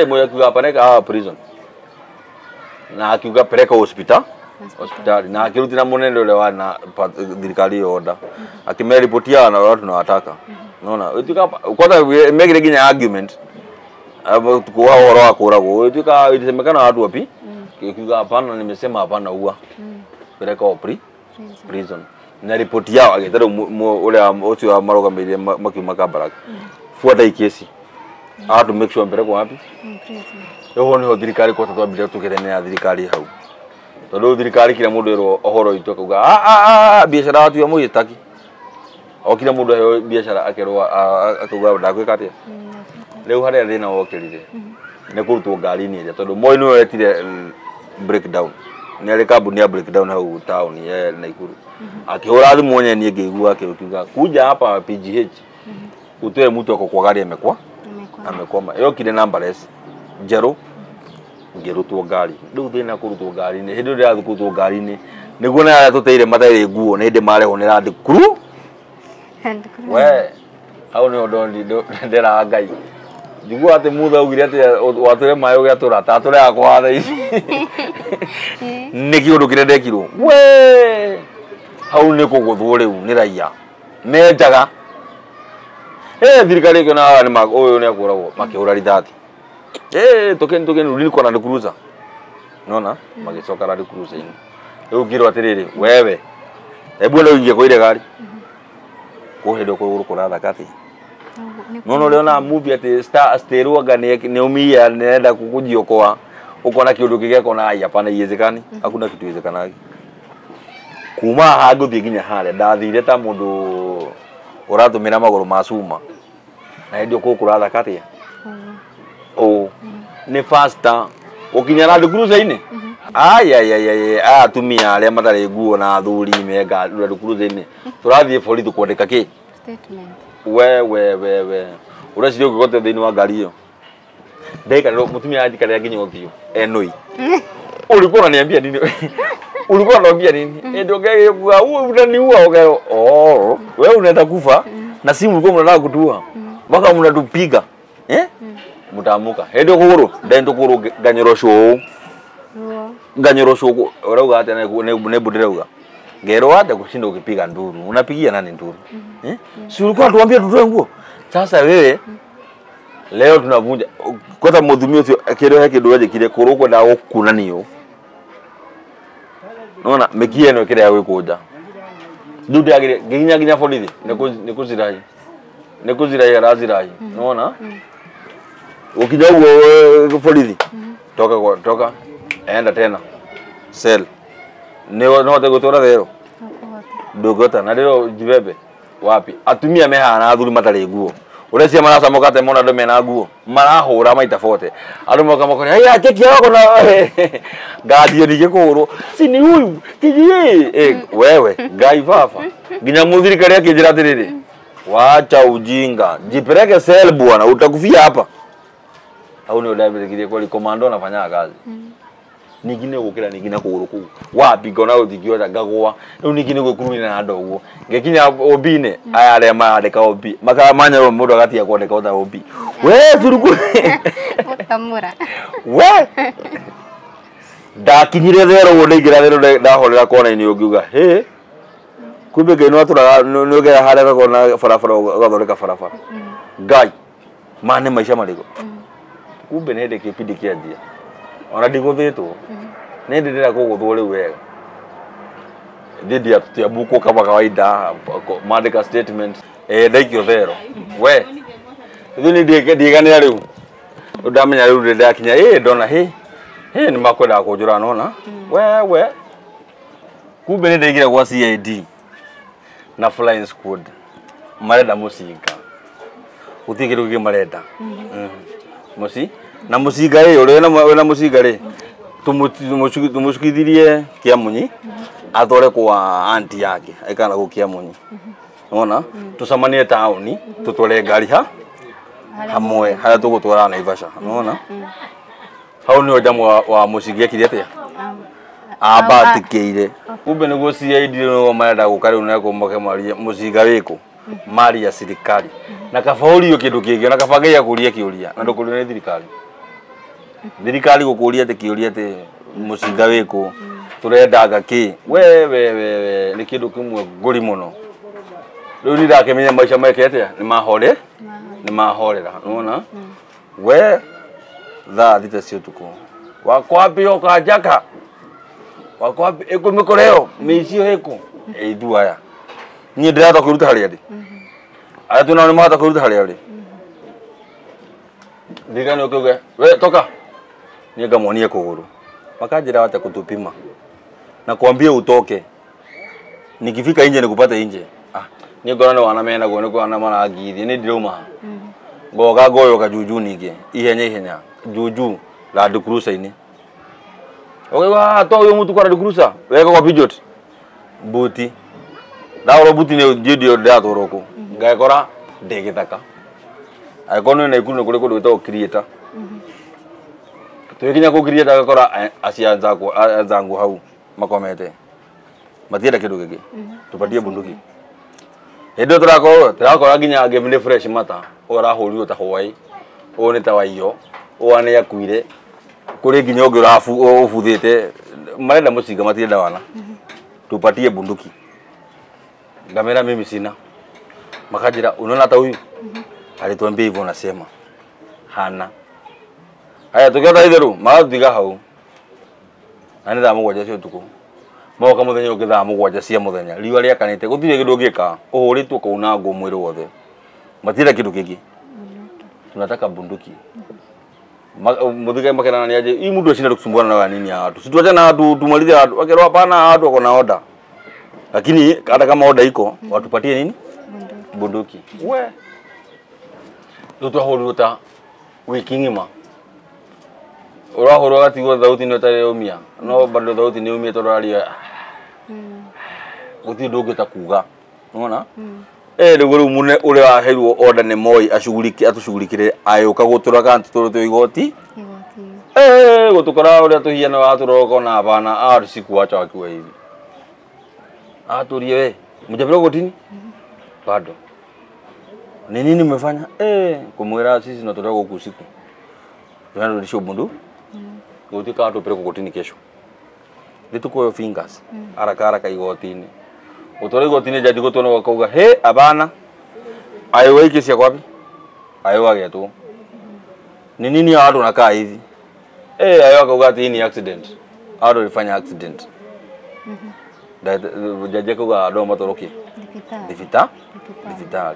Moi akiuga peleka hawa prison na akiuga peleka hospital hospitali na akirutira munene ũrĩa wa na thirikari ĩyo order akimeripotia na watu tunawataka. Unaona ituka kwanza megire nginya argument kwa ũhoro wa kũragwo ituka ilisemekana watu wapi kiuga hapana nimesema hapana ua peleka prison na ripoti yao agĩtara ũrĩa ũcio wa marũgamĩrĩire makiuma Kabarak fuata ikesi to make sure mbere kwa wapi rĩu nĩho thirikari kwanza twambire tũkĩremera thirikari hau tondũ thirikari kila mũndũ erwo ũhoro witũ akauga a biacara watu ya mũgĩtaki o kila mũndũ aheo biacara akerwo akauga ndakwĩka atĩa. Rĩu harĩa thĩna wokĩrire nĩ kũrutwo ngari-inĩ ĩrĩa tondũ Moi nĩwe wetire breakdown nĩ arĩ kambuni ya breakdown hau town ya Nakuru akĩhũra thimũ nye niĩ ngĩigua akiuga kuja hapa PGH utoe mtu ako kwa gari amekwa amekwama yokire numberless njerũ ngĩrutwo ngari rĩu thĩna kũrutwo ngari-inĩ hĩndĩ ĩyo ndĩrathiĩ kũrutwo ngari-inĩ nĩguo na arĩa tũteire matarĩ nguo nĩ hĩndĩ marehwo nĩ Land Cruiser we hau nĩho nderaga Ngai njiguaga atĩ Mutha augire atĩ watũre maĩ ũgĩatũra tatũreaga kwa thaa ici nĩ kĩũndũ kĩrĩa ndekirwo we hau nĩ kũgũthwo rĩu nĩ raia menjaga thirikari ĩkĩona haha nĩ ũyũ nĩ akũragwo makĩhũra rithathi tokeni tokeni rudi kwa Land Cruiser nona magĩcoka Land Cruiser-inĩ rĩu ngĩrwo atĩrĩrĩ wewe hebu enda ũingie kwa ile gari kũhĩndĩ kũgũrũ kũrathaka atĩ nona ũrĩona movie atĩ star sterwaga nĩ umia nĩarenda kujiokoa ukona kĩũndũ kĩgekwo na ai hapana iwezekani hakuna kitu iwezekanagi kuma haha ngũthiĩ nginya harĩa ndathire ta mũndũ ũratũmĩra magũrũ ma cuma na hĩndĩ ĩyo kũgũrũ kũrathaka atĩa nĩ faster ũkinya Land Cruiser-inĩ ai aya atumia arĩa matarĩ nguo na athuri me Land Cruiser-inĩ tũrathiĩ borithi kwandĩka kĩ statement we we we we ũreciria ũngĩgote thĩinĩ wa ngari ĩyo ndaikarĩrwo mũtumia anjikarĩra nginya ũthiũ enũi ulikuwa unaniambia nini? Ulikuwa unaongea nini? Ndio ngeke wewe unaniua okay. Oh, wewe unaenda kufa na simu ulikuwa mnataka kutua. Mpaka mnatupiga. Eh? Mutamuka. Ndio kuguru, ndio kuguru ganyorosho. Ganyorosho urauga atia ne budirauga. Ngero atia kushinda ukipiga nduru. Unapigia nani nduru? Eh? Si ulikuwa tuambia tutoe nguo. Sasa wewe leo tunavunja kwanza muthumi ucio akirehe kindu ejikire kurukwo nda gukunanio. Nona mikie no kiria gwikunja. Ndu agire nginya nginya borithi nikuzirai. Nikuzirai arazirai. Nona? Ukinya uguo borithi. Toka toka enda tena. Cell. Ni no hote gutura thero. Ndungota na riro jibebe wapi atumia mehana athuri matari nguo. Urecia maracamoka te mona andu mena nguo marahura maita 40 andu moka mokore haya cheki yako na ngathio nige kuguru si ni huyu tiji eh wewe ngai baba nginya muthirikari akinjira atiriri wacha ujinga jipeleke cell bwana utakufia hapa au ni ndabirikirie kweli komando anafanya kazi ningine gukira ningine kuguru kuu wapi ngona guthikiota ngagwa riu ningine gwikurumira na andu uguo ngikinya OB-inĩ aya aria marandĩka OB makamanya mũndũ agatiga kwandĩka ota OB we curuku ukamura we ndakinyire thero uguo ndaingĩra thero ndahorera kona-inĩ ũngiuga hĩ kumbe Ngai nĩwatũraga nĩũgera harĩa ũgakona barabara ũgathondeka barabara Ngai ma nĩ maica marĩkũ kumbe nĩ hĩndĩ kĩbindi kĩanjia ona ndigũthĩtwo nĩ ndĩ ndĩrenda kũgũthwo rĩu wega dhidi ya Kiambu kama kawaida maandika statement ndaikio thero we rĩu nĩ ndiganĩra rĩu ndamenya rĩu ndakinya ndona hĩ nĩ makwendaga kũnjũra nona we kumbe nĩ ndaigire gwa CID na flying squad marenda mũcinga gũtirĩ kĩndũ kĩngĩ marenda mũci na mũcinga rĩ ũrĩa wĩna mũcinga rĩ tumucukithirie Kiamunyi atware kwa auntie yake aikana gå Kiamunyi nona tucemanie tauni tutware ngari ha hamwe haria tugutwara Naivasha nona hau nio jamu wa mucingi ekire atia ambatĩkĩire kumbe nĩguo CID nĩguo marenda gũka rĩu na kũmoke mũcinga wĩkũ mali ya serikali na kaba ũrio kĩndũ kĩngĩ na kaba Ngai akũrie kĩũria na ndũkũrio nĩ thirikari thirikari gũkũria atĩ kĩũria atĩ mũcinga wĩkũ tũrendaga kĩ we we we nĩ kĩndũ kĩmwe ngũri mũno rĩu nĩ ndakĩmenya maica meke atĩa nĩ mahorera nĩwona we thaa 6 cia ũtukũ wakwambia ũkanjaka wakwambia ĩkũ mĩkoreo mĩicio ĩkũ ithuĩ aya niĩ ndĩrahota kwĩruta harĩa ndĩ arĩa twĩnao nĩ mahota kwĩruta harĩa ũrĩ thirikari nĩ ũkĩuge we toka niĩ ngamuonie kũgũrũ makanjĩra wate kutupima na kuambia utoke nikifika nje nikupate nje niĩ ngona nĩ wana menaguo nĩ kuona marangithia nĩ ndirauma ngoka ngoyoka juju ningĩ ihenya ihenya juju Land Cruiser-inĩ ũkaigua to ũyũ mũtu kwa Land Cruiser weka kwa Peugeot buti ndagũra buti nĩ ndio ndĩratwarwo kũ ngekora ndĩ gĩthaka angĩkorwo nĩ Naikuru nĩ kũrĩ kũndũ gwĩtagwo Creator tũgĩkinya kũu Creator ngakora acio anzangu hau makomete matienda kĩndũ kĩngĩ tupatie bunduki hĩndĩ ĩyo tũrakora nginya angĩ nĩ fresh mata ũyũ arahũrirwo ta hwaĩ ũyũ nĩ ta waiyo ũyũ nĩ akuire kũrĩ nginya ũngĩ ũbuthĩte marenda mũcinga matirenda wana tupatie bunduki ngamera mimi sina makanjĩra unaona hata huyu alituambia hivyo nasema hana haya tukiota itheru magatutiga hau na nĩ thaa 7 cia ũtukũ moka mũthenya ũngĩ thaa 7 cia mũthenya riũa rĩakanĩte gũtirĩ kĩndũ ũngĩka ũhũrĩtwo kaunangwo mwĩrĩ wothe matirenda kĩndũ kĩngĩ tunataka bunduki mũthigari makerana nĩ aje hii mtu ashinda kusumbuana na nini ya watu si tuachane na watu tumalize watu wakerwa hapana watu wako na oda lakini hata kama oda iko watupatie nini bunduki we rĩu twahũrirwo ta wiki ng'ima ũrahũrwo ũgatigwo thauti nĩ ũtarĩ ũmia no bado thauti nĩ ũmia tondũ ũraria gũtirĩ ũndũ ũngĩhota kuga nĩwona rĩu rĩu mũne ũrĩa waheirwo order nĩ Moi atũcugurikĩre agĩũka gũtũraga tũtwarĩtwo igoti Gutukora uria tuhiana waturoko na abana a sikuacha wakiwa hivi. Aturie we, mjapelekwa kotini? Bado. Ni nini mmefanya? Kumwira sisi tunatoka huku usiku. Tunarudisha bundu. Gutika tupelekwa kotini kesho. Nituko fingers. Haraka haraka igotini. Utore igotini jaji gutona wakauga he abana. Ayo wiki cia kwapi? Ayo agetu. Ni nini watu wanakaa hivi? Ayo akauga ati ni accident. Watu walifanya accident. Jaji akauga andũ matoroke. Thibitarĩ.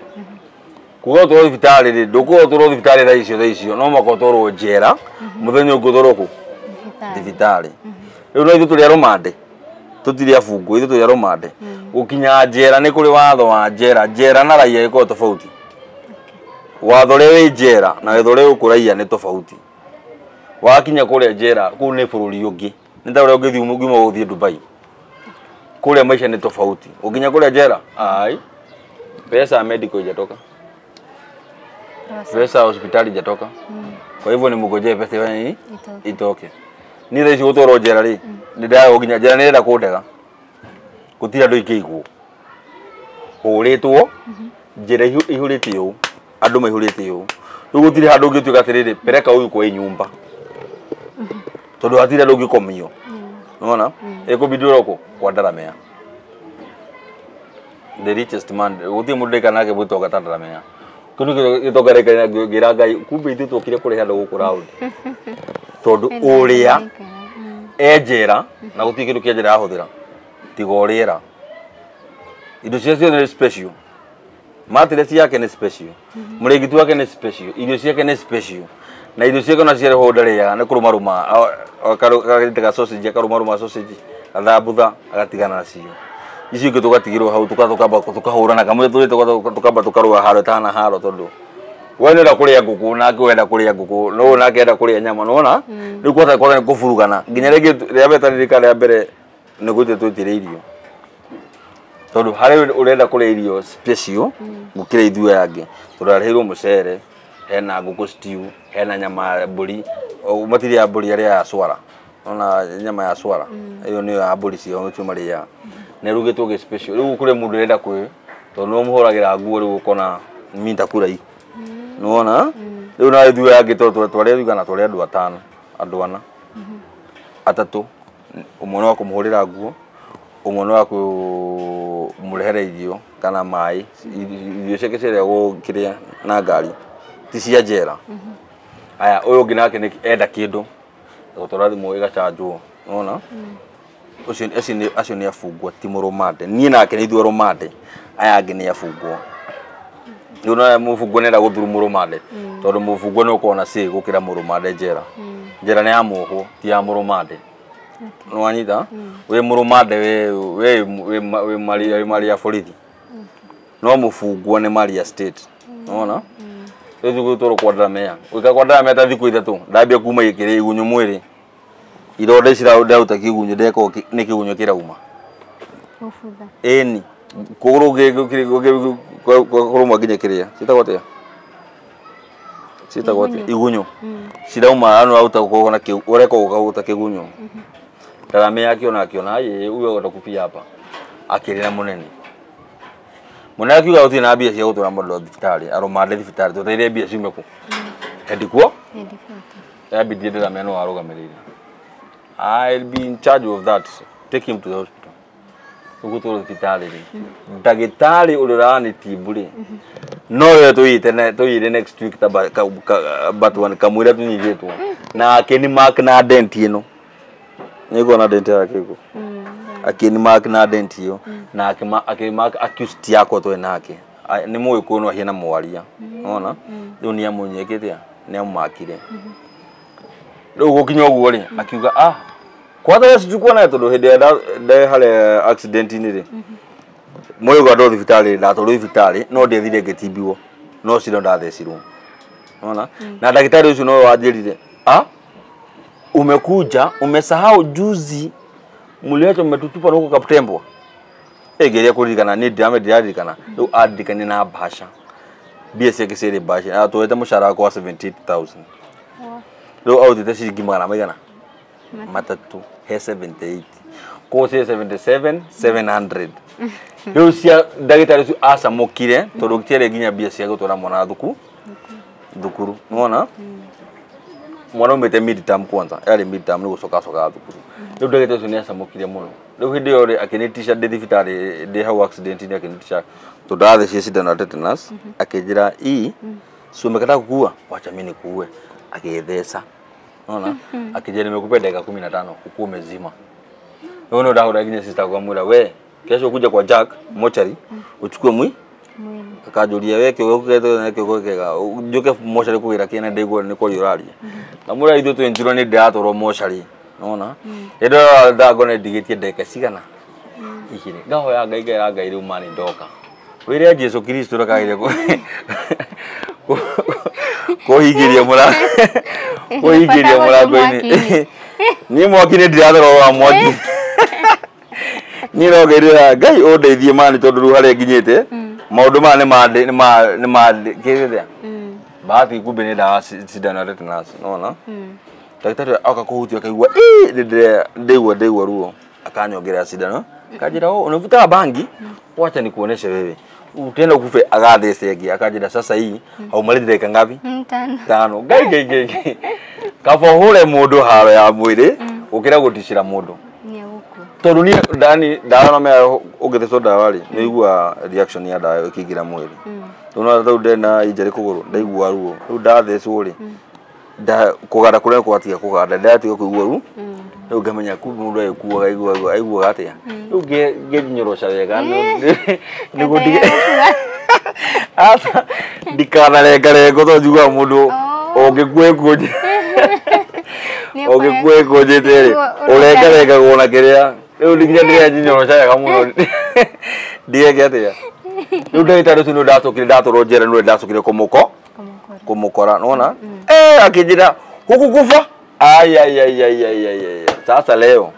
Kuga ũtwarwo thibitarĩ rĩ, ndũkuga ũtwarwo thibitarĩ thaa icio no mũhaka ũtwarwo njera mũthenya ũngĩ ũtwarwo kũ? Thibitarĩ. Rĩu no ithuĩ tũrĩ arũmande, tũtirĩ abungwo, ithuĩ tũrĩ arũmande. Gũkinya njera nĩ kũrĩ watho wa njera, njera na raia ĩkoragwo tofauti. Watho ũrĩa wĩ njera na watho ũrĩa wĩ gũkũ raia nĩ tofauti. Wakinya kũrĩa njera, kũu nĩ bũrũri ũngĩ. Nĩ ta ũrĩa ũngĩthiĩ ũngiuma gũthiĩ Dubai. Kũrĩa maica nĩ tofauti. Ũnginya kũrĩa njera, ai, pesa ya medical ijatoka. Pesa ya hospitali ijatoka. Kwa hivyo ni mngojee pesa ifanye nini? Itoke. Ni thaa ici gũtwarwo njera rĩ, nĩ ndĩraga njera nĩ ĩrenda kũndega. Gũtirĩ andũ ingĩigwo. Hũrĩtwo, njĩra ihũrĩte ũũ, andũ maihũrĩte ũũ. Rĩu gũtirĩ handũ ũngĩtuĩka atĩrĩrĩ, pereka huyu kwa hii nyumba. Tondũ hatirĩ andũ ũngĩkomio. Unaona? Ĩkũbidi ũrokwo kwa Ndaramea. The richest man, gũtirĩ mũndũ ndĩka nake gwĩtonga ta Ndaramea. Kĩndũ gĩtonga rĩka ngĩra Ngai, kumbe ithuĩ twokire kũrĩha andũ gũkũ round. Tondũ ũrĩa e njera na gũtirĩ kĩndũ kĩa njera ahũthĩra tiga ũrĩera. Indo ciake ciothe nĩ special. Mattress yake nĩ special. Mũrĩngĩti wake nĩ special. Irio ciake nĩ special. Na irio ciake ona ciarehwo ndarĩaga nĩ kũrũmarũma akarĩte sausage akarũmarũma sausage athambutha agatigana nacio. Icio ingĩ tũgatigĩrwo hau tukamba tũkahũrana kamwe tũrĩ tukamba tũkarũa haro ĩtahana haro tondũ we nĩ ũrenda kũrĩa ngũkũ nake wenda kũrĩa ngũkũ no nake enda kũrĩa nyama nĩwona rĩu kwata kwata nĩ kũburugana nginya rĩngĩ rĩa mbere taririkana rĩa mbere nĩ gwĩtio twĩtire irio tondũ harĩ ũrenda kũrĩa irio special gũkĩra ithuĩ aya angĩ tondũ arĩhĩirwo mũcere hena ngũkũ stew hena nyama ya mbũri matirĩ ya mbũri arĩa ya swara ona nyama ya swara ĩyo nĩyo ya mbũri ciao nĩcio marĩaga na ĩrugĩtwo gĩ special rĩu kũrĩ mũndũ ũrenda kwĩ tondũ nĩwe ũmũhũragĩra nguo rĩu ũkona mimi nitakula hii nĩwona rĩu na ithuĩ aya angĩ twarĩ igana twarĩ andũ atano andũ ana atatũ ũmwe nĩ wa kũmũhũrĩra nguo ũmwe nĩ wa kũmũrehere irio kana maĩ irio ciake ciarĩagwo kĩrĩa na ngari ti cia njera. Aya ũyũ ũngĩ nake nĩ enda kĩndũ gũtwara thimũ ĩgacanjwo nĩwona ũcio acio nĩ abungwo ti mũrũmande niĩ nake nĩ ithuĩ arũmande aya angĩ nĩ abungwo. Rĩu na mũbungwo nĩ enda gũthuru mũrũmande tondũ mũbungwo nĩ ũkoragwo na say gũkĩra mũrũmande njera. Njera nĩ ya mũhwo ti ya mũrũmande. Nĩwanyita? Wĩ mũrũmande wĩ mari ya borithi no mũbungwo nĩ mari ya state. Nĩwona? Rĩu tũgũtwarwo kwa Ndaramea. Gũikara kwa Ndaramea ta thikũ ithatũ ndambia kuma gĩkĩrĩ igunyũ mwĩrĩ ironda ici ndaruta kĩgunyũ ndeka nĩ kĩgunyũ kĩrauma. Gũbutha. Ĩni kũgũrũ kũrũma nginya kĩrĩa ciĩtagwo atĩa? Ciĩtagwo atĩa? Igunyũ. Cirauma ano auta kuona ũreka ũkaguta kĩgunyũ. Ndaramea akiona akiona ĩ huyo atakufia hapa. Akĩrĩra mũnene. Mũnene akiuga gũtirĩ na mbia cia gũtwara mũndũ thibitarĩ arũmande thibitarĩ twetereire mbia ciume kũ? Hendikuo? Yambindire Ndaramea no arũgamĩrĩire. I'll be in charge of that. Take him to the hospital. Ũgũtwarwo thibitarĩ rĩ. Ndagĩtarĩ ũrĩa ũranĩtimbu rĩ no we tũiyĩte next week ta but one kamũira tũnyitĩtwo na akĩni mark na dent ĩno nĩguo dent yake ĩko akĩni mark na dent ĩyo na akĩ mark accused yakwa twĩ nake nĩ mũĩ kũno ahiana mwaria nĩwona rĩu nĩ amũnyekete nĩ amũmakire rĩu gũkinya ũguo rĩ akiuga ah kwanza sijui naye tondũ hĩndĩ ĩrĩa nde harĩa accident-inĩ rĩ mũĩ gwandwo thibitarĩ ndatwarwo thibitarĩ no ndiathire ngĩtimbiwo no cindano ndathecirwo unaona na ndagĩtarĩ ũcio nowe wanjĩrire ah umekuja umesahau juzi mliacha mmetutupa huko Kaptembwa ĩgeria kũririkana nĩ ndĩrame ndĩraririkana rĩu andirikanie na bahasha mbia ciake ciarĩ bahasha atwete mũcara wakwa wa 78,000 Rĩu autĩte ciringi magana maigana matatu he 78 koguo ciĩ 77 700. Rĩu cia ndagĩtarĩ ũcio acamũkire tondũ gũtiarĩ nginya mbia cia gũtwara mwana thukuru nĩwona mwana umĩte mid-term kwanza yarĩ mid-term nĩ gũcoka acokaga thukuru. Rĩu ndagĩtarĩ ũcio nĩ acamũkire mũno. Rĩu hĩndĩ ĩyo rĩ akĩnĩtisha ndĩ thibitarĩ ndĩ hau accident-inĩ akĩnĩtisha tondũ ndathecire cindano ya tetanus akĩnjĩra ii si umekataa kukua wacha mimi nikuue agĩtheca unaona akĩnjĩra nimekupea dakika 15 ukuwe umezima. Rĩu nĩ ndahũra nginya sister akamwĩra we kesho kuja kwa Jack mochari uchukue mwi akanjũria we kĩogo kĩgetwo kĩogo kĩega njũke mocarĩ kũgĩra kĩna ndaigua nĩ kwaria ũraria ndamwĩra ithuĩ twĩ nĩ ndĩratwarwo mocarĩ nona rĩrĩa ndango nĩ ndigĩtie ndagĩka cigana igĩrĩ ngahoya Ngai ngera Ngai rĩu mani ndoka wĩre Jesu Kristo ndakagĩre kũhingĩria mũrango kũhingĩria mũrango-inĩ niĩ mwaki nĩ ndiratwarwo wa mwaki niĩ no ngeirĩra Ngai ũndeithie mani tondũ rĩu harĩa nginyĩte maũndũ maya nĩ ma kĩrĩa bahati kumbe nĩ ndawa cindano ya tetanus nona ndagĩtarĩ oka kũhutia akaigua ndaigua ruo akanyongerera cindano akanjĩra oh unavuta bangi wacha nikuoneshe wewe utaenda ukufe agathece ĩngĩ akanjĩra sasa hii haumalizi dakika ngapi tano ngai ngai ngai kaba ũhũre mũndũ haro ya mwĩrĩ gũkĩra gũticĩra mũndũ tondũ niĩ ndani ndawa no mea ũngĩthecwo ndawa rĩ nĩ ũiguaga reaction ya ndawa ĩkĩingĩra mwĩrĩ rĩu no rĩu ndĩna injury kũgũrũ ndaigua ruo rĩu ndathecwo rĩ kũganda kũrĩa kwatiga kũganda ndatiga kũigua ruo rĩu ngamenya kumbe mũndũ agĩkuaga aiguaga atĩa rĩu ngĩnyorosha wega nĩguo ndige aca ndikanarengarengo tondũ njiguaga mũndũ ũngĩkua ĩkũnjĩte ũngĩkua ĩkũnjĩte rĩ ũrengarengagwo na kĩrĩa rĩu nginya ndĩrenyorosha wega mũno ndigeke atĩa rĩu ndagĩtarĩ ũcio nĩ ndacokire ndatwarwo njera nĩwe ndacokire kũmũkora nona akĩnjĩra huku kufa ai ai ai ai ai ai sasa leo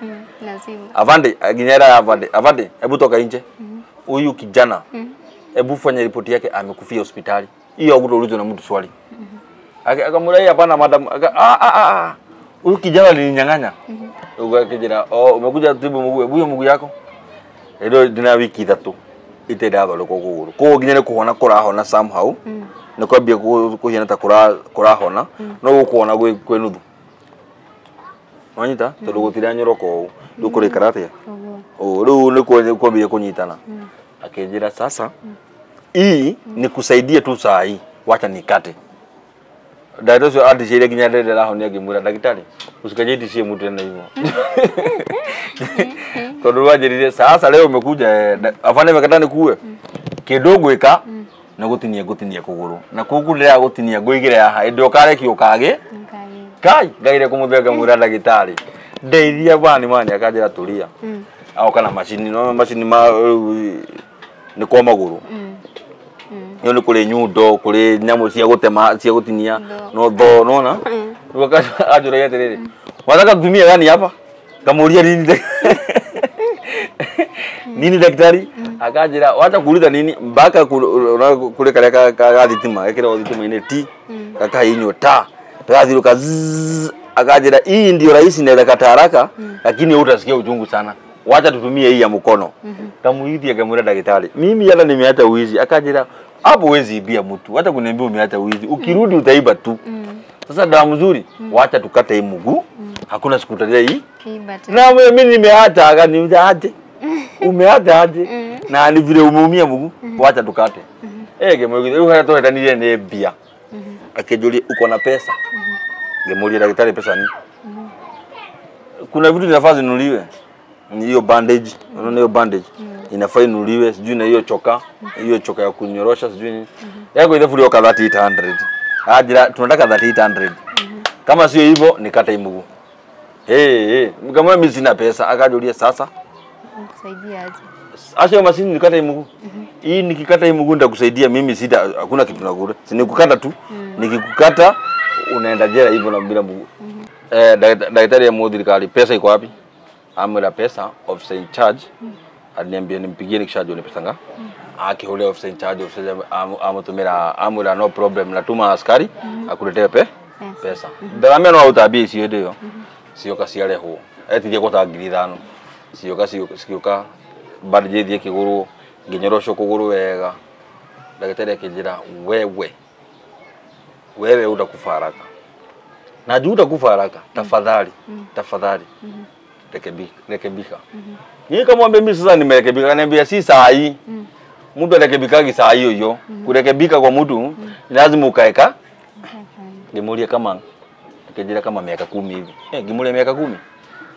lazima avande nginya avande avande hebu toka nje huyu kijana hebu fanya ripoti yake amekufia hospitali hiyo hakutaulizwa na mtu swali akamwambia hapana madam huyu kijana alininyang'anya ukakijira oh umekuja tibu mguu hebu mguu yako ndio ndina wiki 3 itendathondekwo kũgũrũ koguo nginya nĩ kũhona kũrahona somehow nĩ kwambia kũhiana ta kũrahona no gũkũhona kwĩ nuthu wanyita tondũ gũtiranyoroka ũũ rĩu kũrĩkara atĩa ũũ rĩu nĩ kwambia kũnyitana akĩnjĩra sasa hii nikusaidie tu saa hii wacha nikate ndagĩtarĩ ũcio andicĩire nginya ndĩrahonia ngĩmwĩra ndagĩtarĩ usikajitishie mtu tena hivyo tondũ wanjĩrire sasa leo umekuja afande mekata nikuue kĩndũ ngwĩka nĩ gũtinia ngũtinia kũgũrũ na kũu ndĩra gũtinia ngũigĩre haha ĩndĩ ũkarekio kagĩ kai ngaire kũmũthia ngamwĩra ndagĩtarĩ ndeithia bani mani akanjĩra tũria aoka na macini no macini ma nĩ kwa magũrũ ĩyo nĩ kũrĩ nyundo kũrĩ nyamũ cia gũtema cia gũtinia no thoo nona rĩu anjũragia atĩrĩrĩ wataka kutumia gani hapa ngamũria nini nini daktari akanjĩra wacha kuuliza nini mpaka kũrĩ karĩa ga thitima gekĩragwo thitima-inĩ ti gakahihinywo ta gagathiũrũka zzz akanjĩra hii ndio rahisi inaweza kata haraka lakini hutasikia uchungu sana wacha tutumie hii ya mkono kamuithi akamwĩra ndagĩtarĩ mimi hata nimeacha uizi akanjĩra hapo huwezi ibia mtu hata kuniambia umeacha uizi ukirudi utaiba tu sasa dawa mzuri wacha tukate hii mguu hakuna siku utalia hii na mimi nimeacha akaniuliza aje umeacha aje na ni vile umeumia mguu wacha tukate ngĩmwĩra rĩu harĩa tũhetanire nĩ mbia akĩnjũria uko na pesa ngĩmũria ndagĩtarĩ pesa ni kuna vitu vinafaa zinunuliwe ni hiyo bandage unaona hiyo bandage inafaa inunuliwe sijui na hiyo choka hiyo choka ya kunyorosha sijui nini yako ithabu yoka 3800 ajira tunataka 3800 kama sio hivyo nikata mguu kama mimi sina pesa akajulia sasa nikusaidia aje acha mashini nikata mguu hii nikikata mguu nitakusaidia mimi sita hakuna kitu nakula si nikukata tu nikikukata unaenda jela hivyo na bila mguu daktari ya thirikari pesa iko wapi amwĩra pesa officer in charge aliniambia nimpigie nikishajua ni pesa ngapi akihule officer in charge officer amũtũmĩra amwĩra no problem natuma askari akuletee pesa Pesa ndaramenya no aruta mbia icio hĩndĩ ĩyo cioka ciarehwo etirie gũta 5,000 cioka cigĩũka bandage ĩthiĩ ĩkĩgũrwo ngĩnyoroshwo kũgũrũ wega ndagĩtarĩ akĩnjĩra wewe utakufa haraka na juu utakufa haraka tafadhali tafadhali rekebika. Nikamwambia mimi sasa nimerekebika. Akaniambia si saa hii. Mtu arekebikagi saa hiyo hiyo. Kurekebika kwa mtu lazima ukaeka. Ngimuria kama akijira kama miaka 10 hivi. Ngimuria miaka 10.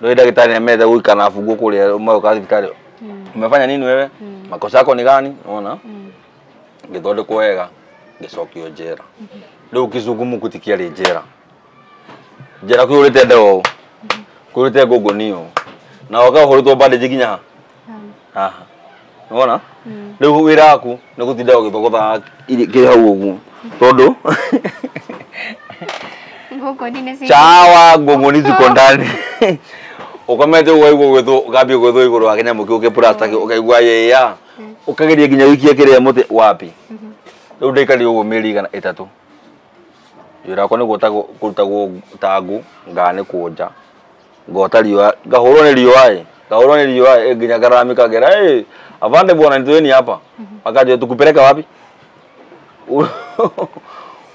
Ndio daktari ametha gwika na funguo kuria umoka thibitarĩ. Umefanya nini wewe? Makosa yako ni gani? Unaona? Ngithondekwo wega ngicokio njera. Riu kizungumukuti kĩarĩ njera. Njera kuyũrĩte ndoo. Kuyũrĩte ngũngũni na wakahũrĩtwo bandage nginya haha. Unaona? Rĩu wĩra waku nĩ gũtinda ũgĩthogotha kĩ hau ũguo tondũ chawa ngũngũni ziko ndani. Ukomete ũkaigua gwĩthwo ũkambia gwĩthwo igũrũ wa kĩnyamũ kĩu kĩplasta ũkaigua yĩya ũkageria nginya wikie kĩrĩa mũtĩ wapi. Rĩu ndaikarire ũguo mĩeri 3. Wĩra wakwa nĩ kũrutagwo ta ngũ nganĩkwo nja ngota riũa ngahũrwo nĩ riũa ngahũrwo nĩ riũa nginya ngaramĩka ngera avande bwana nitoeni hapa. Akaja tukupeleka wapi?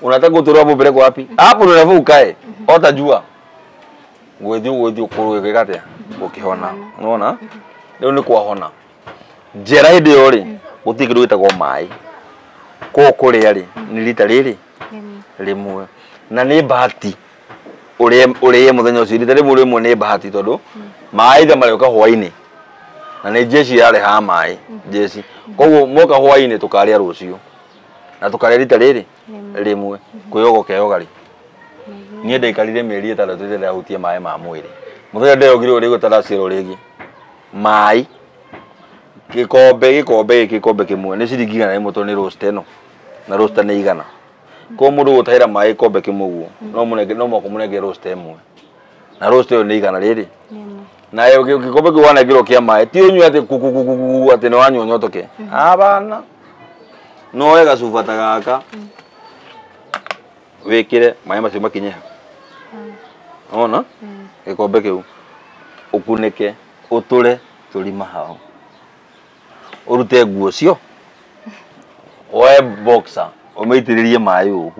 Unataka utolewe hapo upeleke wapi? Hapo ndio unafaa ukae. Utajua. Gwĩthiĩ ũkũrũ gwĩka atĩa? Gũkĩhona. Unaona? Rĩu nĩ kwahona. Njera hĩndĩ ĩyo rĩ gũtirĩ kĩndũ gĩtagwo maĩ. Kũu kũrĩa rĩ nĩ rita rĩrĩ rĩmwe. Na nĩ bahati ũrĩe mũthenya ũcio rita rĩmwe rĩmwe nĩ bahati tondũ maĩ tha marĩũka hwaĩ-inĩ. Na nĩ jeshi yarehaga maĩ jeshi. Koguo moka hwaĩ-inĩ tũkarĩa rũciũ. Na tũkarĩa rita rĩrĩ rĩmwe kwĩyoga ũkeyoga rĩ. Niĩ ndaikarire mĩeri 6 itarĩ ndahutia maĩ ma mwĩrĩ. Mũthenya ndeyogire ũrĩa gũtaraciarwo rĩngĩ. Maĩ gĩkombe gĩkombe kĩmwe nĩ ciringi 100 tondũ nĩ roast ĩno na roast nĩ 100. Koguo mũndũ gũtahĩra maĩ gĩkombe kĩmwe ũguo no mũnenge no mũhaka mũnenge roast ĩmwe. Na roast ĩyo nĩ 100 rĩrĩ. Na gĩkombe kĩu wanengerwo kĩa maĩ ti ũnyue atĩ kukukuku atĩ nĩ wanyua ũnyotoke. Abana. No woe gacuba ta gaka wĩkĩre maĩ macio makinye ha. Ona gĩkombe kĩu ũkunĩke ũtũre tũrima hau. Ũrute nguo cio woe boxer ũmĩitĩrĩrie maĩ ũũ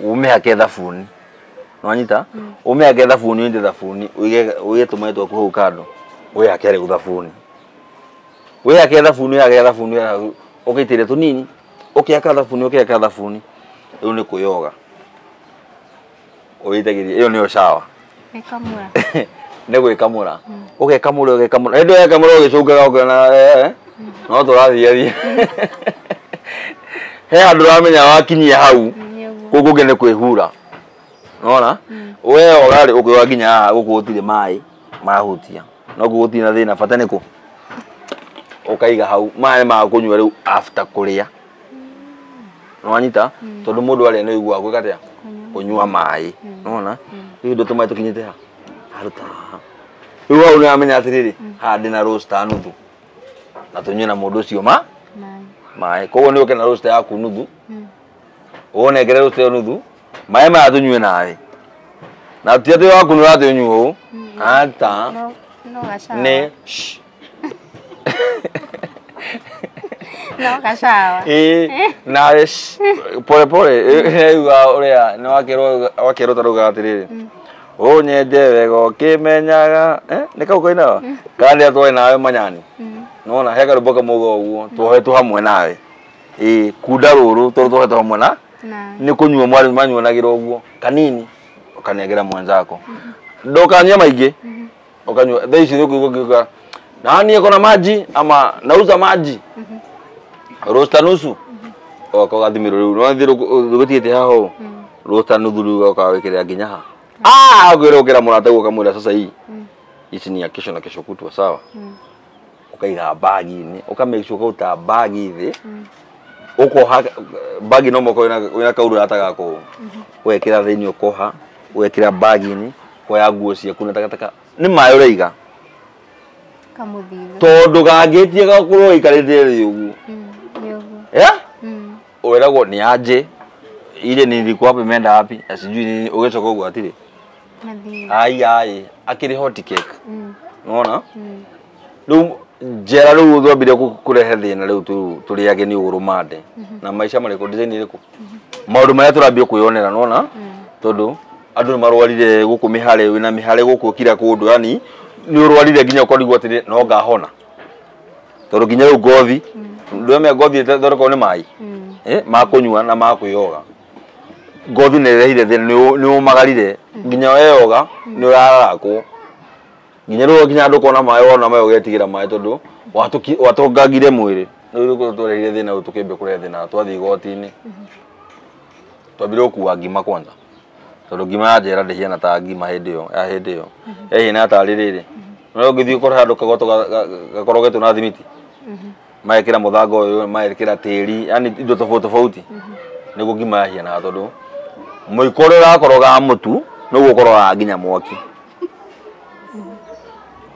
ũmĩhake thabuni. Nĩwanyita? Ũmĩhake thabuni ũite thabuni ũige tũmaĩ twaku hau kando wĩhake rĩu thabuni. Wĩhake thabuni wĩhake thabuni ũkaitĩrĩria tũnini ũkĩhaka thabuni ũkĩhaka thabuni rĩu nĩ kwĩyoga. Ũitagĩrĩria ĩyo nĩyo shower. Gwĩkamũra. Nĩ gwĩkamũra. Ũgekamũra ũgekamũra. Hĩndĩ ĩyo wekamũra ũgĩcũngaga ũkĩona no tũrathiĩ. He handũ ũramenya wakinyia hau kũu kũngĩ nĩ kwĩhura. Unaona? Weyoga rĩ ũkĩoga nginya haha gũkũ gũtirĩ maĩ mahutia. No gũkũ gũtirĩ na thĩna bata nĩ kũ ũkaiga hau maĩ ma kũnyua rĩu after kũrĩa. Nĩwanyita? Tondũ mũndũ arĩa nĩ ũiguaga gwĩka atĩa? Kũnyua maĩ. Unaona? Rĩu indo tũmaĩ tũkinyĩte ha? Haruta haha. Rĩu hau nĩwamenya atĩrĩrĩ haha ndĩna roaster nuthu. Na tũnyue na mũndũ ũcio ma maĩ. Koguo nĩ ũke na roaster yaku nuthu. Ũnengere roaster ĩyo nuthu. Maĩ maya tũnyue nawe. Na ti atĩ waku nĩ ũratĩ ũnyue ũũ. Ata. No gacawa. Nĩ No gacawa. Nawe pole pole ũrĩa ũrĩa nĩ wakĩrwo ta raugaga atĩrĩrĩ ũnyende wega ũkĩmenyaga nĩ kau kainaga kana rĩrĩa twarĩ nawe manyani. Nĩwona he karwĩmbo kamwe ũguo twohetwo hamwe nawe. Kunda rũrũ tondũ twohetwo hamwe na nĩ kũnyua mwarĩ manyuanagĩra ũguo kanini ũkanengera mwenzako. Ndũkanyue maingĩ ũkanyua thaa ici ũkĩigua nani ako na maji ama nauza maji roaster nusu ũgoka ũgathimĩrwo rĩu nĩwathiĩ ũgĩtigĩte haha ũũ roaster nuthu rĩu ũgoka wĩkĩrĩra nginya haha. Ũkwĩra ũkĩra mũrataguo ũkamwĩra sasa hii ici ni ya kesho na kesho kutwa sawa. Ũkaiga bagi-inĩ ũka make sure ũkaruta bagi thĩ ũkoha bagi no mũhaka wĩna kaurata gako ũũ ũgekĩra thĩinĩ ũkoha ũgekĩra bagi-inĩ ũkoya nguo ciaku na takataka nĩ maĩ ũraiga Kamũthitho. Tondũ gangĩtie gakorwo gaikarĩte thĩ ũguo. Ũragwo nĩ anje Ile nilikuwa hapo imeenda wapi? Sijui nini ugecoka uguo atire. Ai ai akiri hot cake. Unaona? Riu njera riu twambire kurehe thina riu turi ageni urumande. Na maisha mariko design iriku. Maundu maria turambia kwiyonera nona? Tondu andu ni marwarire guku mihare wina mihare guku kira kundu yani ni urwarire nginya ukorigwo atiri no ngahona. Tondu nginya riu ngothi ndweme ngothi ithondekwo ni mai. Ma kunyua na ma kwiyoga. Ngothi ni rehire thina ni umagarire nginya weyoga ni urarakwo. Nginya riu nginya andu kona mai wona mai ugetigira mai tondu watongagire mwiri. Riu twarehire thina riu tukiambia kurehe thina twathii igoti-ini. Twambire gukua ngima kwanza. Tondu ngima ya njera ndĩhiana ta ngima hĩndĩ ĩyo ya hĩndĩ ĩyo. Yahiana tarĩ rĩrĩ. No ũngĩthiĩ ũkore handũ kagoto gakorogetwo na thimiti. Maekĩra mũthanga ũyũ maekĩra tĩri yani indo tofauti tofauti. Nĩguo ngima yahianaga tondu mũiko ũrĩa ũrakoroga mũtu nĩguo ũkorogaga nginya mwaki.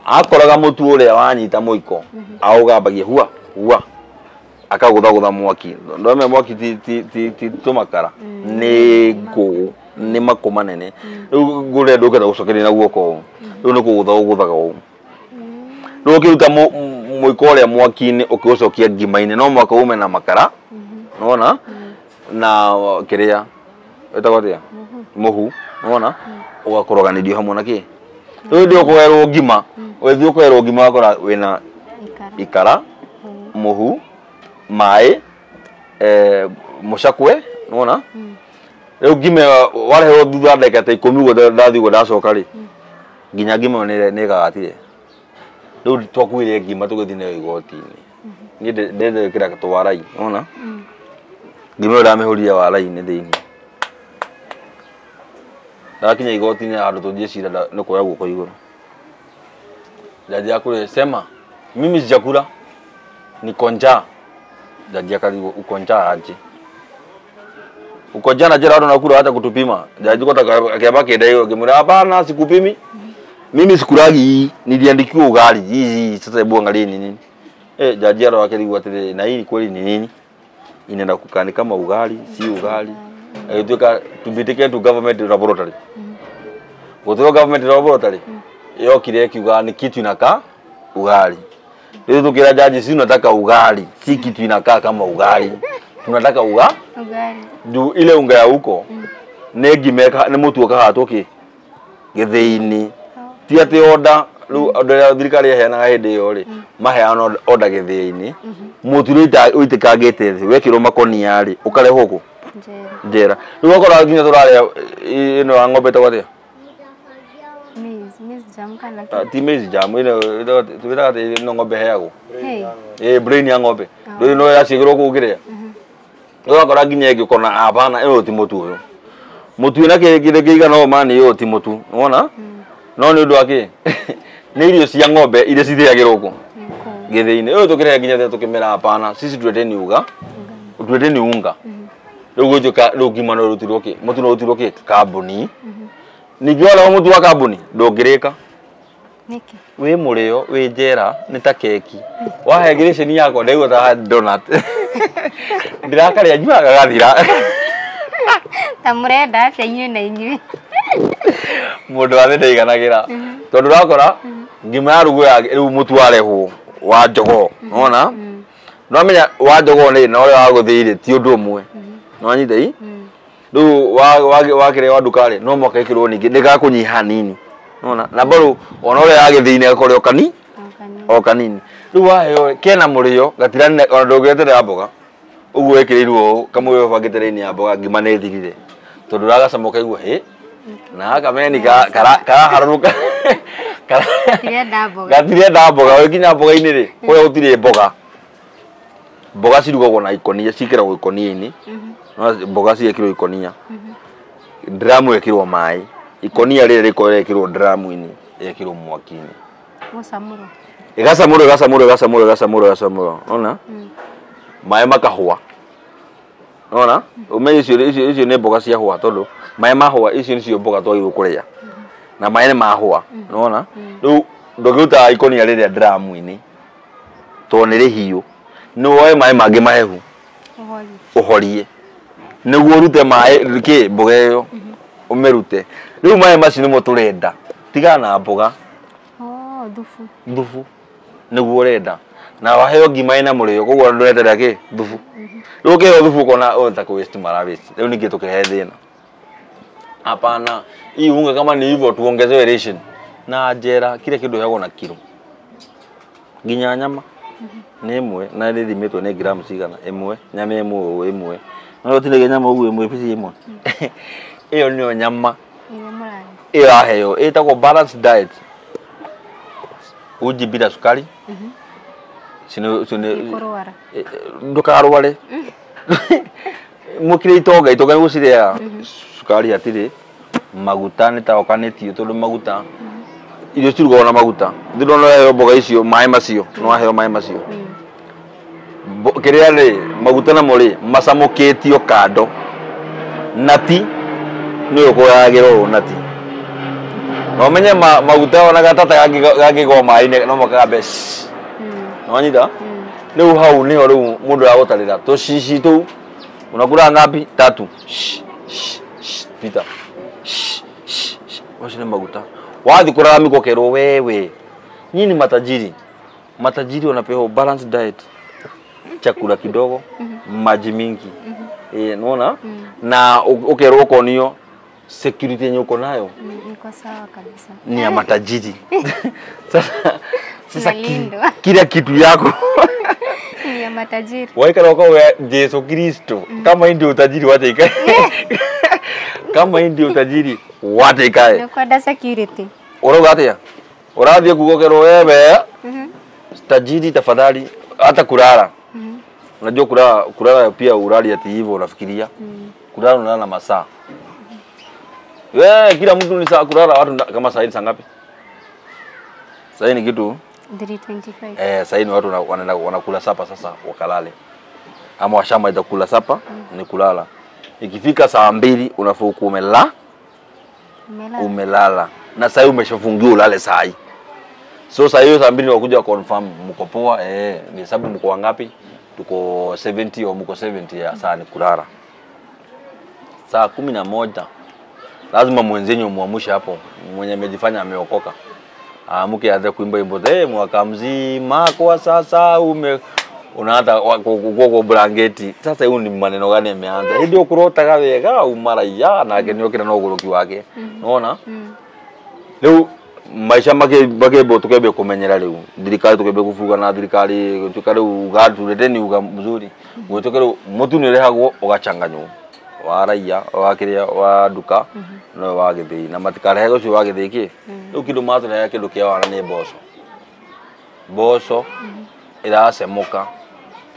Akoroga mũtu ũrĩa wanyita mũiko aũgambagia hua hua akagũthagũtha mwaki. Ndwame mwaki ti tũmakara nĩ ngũ nĩ makũ manene. Rĩu ngũrĩa ndũngĩenda gũcokeria na guoko ũũ. Rĩu nĩ kũgũtha ũgũthaga ũũ. Rĩu ũkĩruta mũiko ũrĩa mwaki-inĩ ũkĩũcokia ngima-inĩ no mũhaka ume na makara. Nĩwona? Na kĩrĩa ĩtagwo atĩa? Mũhu. Nĩwona? Ũgakoroganĩrio hamwe na kĩ? Rĩu hĩndĩ ĩyo ũkũherwo ngima, ũgĩthiĩ ũkũherwo ngima ũgakora wĩna ikara, mũhu, maĩ, mũcakwe, nĩwona? Rĩu ngima ĩyo wareherwo thutha ndagĩka ta 10 ũguo ndathiĩ ũguo ndacoka rĩ, nginya ngima ĩyo nĩ ĩgagatire. Rĩu twakuire ngima tũgĩthiĩ nayo igoti-inĩ. Niĩ ndĩrekĩra twarai, nĩwona? Ngima ĩyo ndamĩhũrire warai-inĩ thĩinĩ. Ndakinya igoti-inĩ handũ tũthiĩ cira nĩ kuoya guoko igũrũ. Jaji akũrĩa sema mimi sijakula niko njaa. Jaji akarigwo uko njaa aje? Uko njaa na jela watu nakula hata kutupima. Jaji kota akiamba kenda hiyo akimwambia hapana sikupimi. Mimi sikulagi hii niliandikiwa ugali hii sasa hebu angalia ni nini. Jaji aro akirigwo atiri na hii kweli ni nini? Inaenda kukani kama ugali si ugali. Agituika tubitike tu government laboratory. Gutwo government laboratory yokire kiuga ni kitu inakaa ugali. Rĩu tukira jaji si unataka ugali, si kitu inakaa kama ugali. Tunataka ugali. Juu ile unga ya huko nĩ ngima nĩ mũtu ũkahatwo kĩ gĩthĩi-inĩ. Ti atĩ order rĩu andũ arĩa thirikari yaheanaga hĩndĩ ĩyo rĩ maheana order gĩthĩi-inĩ. Mũtu rĩu ũitĩkangĩte thĩ wekĩrwo makonia rĩ ũkarehwo kũ? Njera. Rĩu ũgakora nginya tũrarĩa ĩno ya ng'ombe ĩtagwo atĩa? Maize jam kana ki? Ti maize jam ĩno twĩtaga atĩ ĩno ng'ombe ĩheagwo. Brain ya ng'ombe. Rĩu no yaciĩkĩrwo kũu kĩrĩa. Rĩu ũgakora nginya ĩngĩ ũkona hapana ĩno ti mũtu ũyũ. Mũtu wĩna kĩndũ kĩigana ũũ mani ũyũ ti mũtu. Nĩwona? No nĩ ũndũ wa kĩ? Nĩ irio cia ng'ombe iria cithĩagĩrwo kũ? Gĩthĩi-inĩ. Ũyũ tũkĩrehe nginya thĩ tũkĩmera hapana sisi tuleteni uga. Tuleteni unga. Rĩu gũtuĩka rĩu ngima no ĩrutirwo kĩ? Mũtu no ũrutirwo kĩ? Kambuni. Ningĩ wona mũtu wa kambuni ndũngĩrĩka. Nĩkĩ? Wĩ mũrĩo, wĩ njera, nĩ ta keki. Wahe ngirĩcĩni yakwa ndaigua ta donut. Ndĩrakarĩa nyuaga gagathira. Ta mũrenda atĩa inyuĩ na inyuĩ? Mũndũ wa thĩ ndaiganagĩra. Tondũ ũrakora ngima yarugwo ya rĩu mũtu warehwo wa jogoo, nĩwona? Nĩwamenya wa jogoo nĩ na ũrĩa wa gũthĩi rĩ ti ũndũ ũmwe. Nĩwanyita ii? Rĩu wa kĩrĩa wa nduka rĩ no mũhaka ĩkĩrwo ningĩ nĩgakũnyiha hanini. Nĩwona? Na bado ona ũrĩa ya gĩthĩi-inĩ gakorwo o kanini. Rĩu waheo kena mũrĩo gatirani ona ndũngĩeterera mboga. Ũguo wĩkĩrĩirwo ũũ kamwe ũbangĩte raini ya mboga ngima nĩ ĩthirire. Tondũ ũragacama ũkaigua hĩ na gaka meni karaharũrũka. Gatirenda mboga. Gatirenda mboga wĩ nginya mboga-inĩ rĩ kũrĩa gũtirĩ mboga. Mboga cirugagwo na ikonia ciĩkĩragwo ikonia-inĩ. Mboga ciĩkĩrwo ikonia. Dramu ĩkĩrwo maĩ. Ikonia rĩrĩ rĩkorwo rĩkĩrwo dramu-inĩ ĩkĩrwo mwaki-inĩ. Gũcamũrwo. Ĩgacamũrwo ĩgacamũrwo ĩgacamũrwo ĩgacamũrwo ĩgacamũrwo. Nĩwona? Maĩ makahũa. Nĩwona? Ũmenye icio nĩ mboga ciahũa tondũ maĩ mahũa icio nĩcio mboga twagĩrĩirwo kũrĩa. Na maĩ nĩ mahũa. Nĩwona? Rĩu ndũngĩruta ikonia rĩrĩa dramu-inĩ tondũ nĩ rĩhiũ. Nĩ woe maĩ mangĩ mahehu. Ũhorie. Nĩguo ũrute maĩ kĩ mboga ĩyo ũmĩrute. Rĩu maĩ macio nĩmo tũrenda. Tigana na mboga. Oh, thubu. Thubu nĩguo ũrenda. Na waheo ngima ĩna mũrĩo koguo ndũreterera kĩ thubu. Rĩu ũkĩheo thubu ũkona ũyũ ta kũ waste mara waste. Rĩu ningĩ tũkĩrehe thĩna. Hapana, hii unga kama ni hivyo tuongezewe ration. Na njera kila kĩndũ heagwo na kilo. Nginya nyama nĩ ĩmwe na ĩthimĩtwo nĩ gramu cigana ĩmwe, nyama ĩmwe ũũ ĩmwe. No ũtinage nyama ũguo ĩmwe pici ĩmwe. Ĩyo nĩyo nyama Ĩrĩa mũrarĩa. ĩyo yaheo ĩtagwo balanced diet. Uji bila sukari. Kũrwara. Ndũkarware. Mũkire itonga, itonga nĩgũcirĩa cukari hatirĩ, maguta nĩ ta okanĩtio tondũ maguta irio cirugagwo na maguta. Ndĩ no heo mboga icio maĩ macio, no aheo maĩ macio. Kĩrĩa rĩ maguta namo rĩ macamũkĩtio kando. Nati nĩ ũkũyagĩra ũũ nati. Na ũmenye maguta ona gatata gangĩgwa maĩ-inĩ no makagambe. Nĩwanyita? Rĩu hau nĩho rĩu mũndũ agũtarĩra tũcici tũu unakula ngapi? Tatu. Shh, shh, pita. Shh, shh, shh. Wacio nĩ maguta. Wathi kũraramika ũkerwo wewe. Nyinyi ni matajiri. Matajiri wanapewa balanced diet. Chakula kidogo, maji mingi. Unaona? Na ukerwo ukonio security yenye uko nayo Niko sawa kabisa. ni ya matajiri. Sasa kila kitu yako ni ya matajiri. Waikara ukawa Jesu Kristo. Kama hii ndio utajiri wacha ikae. Kama hii ndio utajiri wacha ikae. Nakwenda security. Urauga atia? Ũrathiĩ kuga ũkerwo wewe tajiri tafadhali hata kulala. Unajua kulala pia ulali ati hivyo unafikiria. Kulala unalala na masaa. Wewe kila mtu ni saa kulala watu kama saa hii saa ngapi? Saa hii ni kitu 3:25. Saa hii ni watu wanaenda wanakula sapa sasa wakalale. Ama washamaliza kula sapa ni kulala. Ikifika saa 2 unafaa umelala. Umelala. Na saa hii umeshafungiwa ulale saa hii. So saa hiyo saa 2 wakuja confirm mko poa, ni sababu mko wangapi? Tuko 70 au mko 70 ya saa ni kulala. Saa 11 lazima mwenzenyu muamshe hapo, mwenye amejifanya ameokoka. Aamuke aanze kuimba wimbo, mwaka mzima kwa sasa unaanza kwa blanketi. Sasa hiyo ni maneno gani ameanza? Hii ndio kurotaga wega umaraya na akenyo na uguruki wake. Unaona? Leo maisha make tukebe kumenyera leo. Thirikari tukebe kufuga na thirikari tukare ugaturete uga mzuri. Gwetukere mutu ni rehagwo ugachanganywo. Wa raia wa kiria wa nduka no wa githii na matikarehe ucio wa githii ki riu kindu maturehe kindu kia wana ni mboco. Mboco iracemuka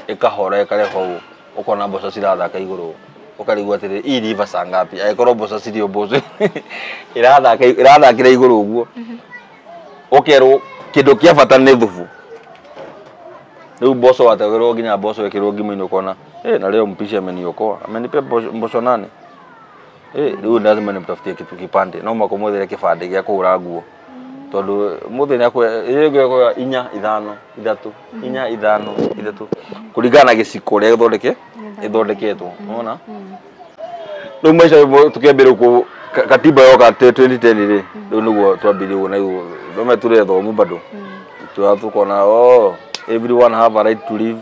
ikahora ikarehwo ũguo ukona mboco cirathaka iguru ukarigwo atiri hii river saa ngapi angĩkorwo mboco cirio mboco irathakira iguru ũguo ukerwo kindu kia bata nĩ thubu. Rĩu mboco wategerwo nginya mboco ĩkĩrwo ngima-inĩ ukona na leo mpishi ameniokoa amenipea mboco 8. Rĩu lazima nimtafutie kitu kipande no makomwethere kibande gĩa kũhũra nguo tondu muthi nĩ inya ithano ithatu inya ithano ithatu kuringana na gĩciko ũrĩa ĩthondeketwo unaona. Rĩu maica tukiambĩrĩria ku katiba yoka 2010 rĩ rĩu nĩguo twambirie ũguo na rĩu ndome tũrĩ thomu bado turakona oh everyone have a right to live.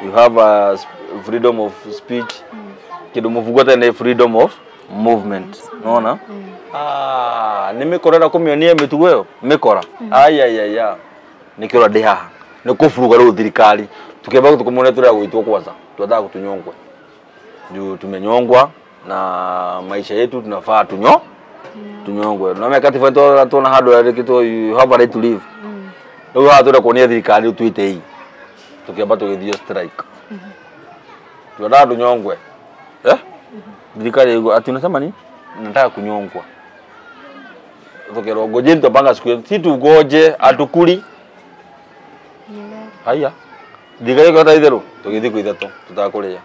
You have a freedom of speech. Kindu muvugo tene freedom of movement. Unaona? Ni mikorera kumionia mitugo yo mikora. Ai nikira ndi haha ni kufuruga riu thirikari tukiamba tukumone turia gwitwo kwanza twataka kutunyongwe juu tumenyongwa na maisha yetu tunafaa tunyongwe na mekatiba tuona handu yandikitwo you have a right to live. Riu haha twenda kuonia thirikari twite hii tukiamba tugithio strike twataka tunyongwe thirikari iguo ati unasema ni nataka kunyongwa tukero ngojeni tupanga siku yetu si tugoje atukuli haya thirikari kwa itherũ tugithii kwĩ ithatũ tutakuria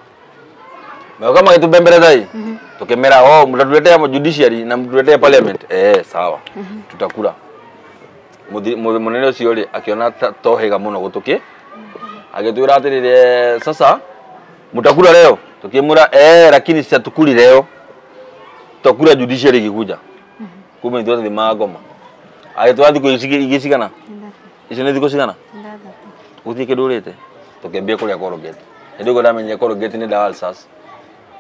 na kama gitubembereza hii tukemera oh mtatuletea judiciary na mtuletee parliament sawa tutakula munene ucio ri akiona tohega muno gutuki agitwira atiriri sasa mutakula leo Tukimura lakini si atukuli leo. Tukura judiciary ikikuja. Kumbe ndio ndio magoma. Aye twathi kuigicigana. Icio nĩ thikũ cigana? Gũtirĩ kĩndũ ũrĩte. Tũkĩambia kũrĩa Colgate. Hĩndĩ ĩyo ndamenyire Colgate nĩ ndawa ulcers.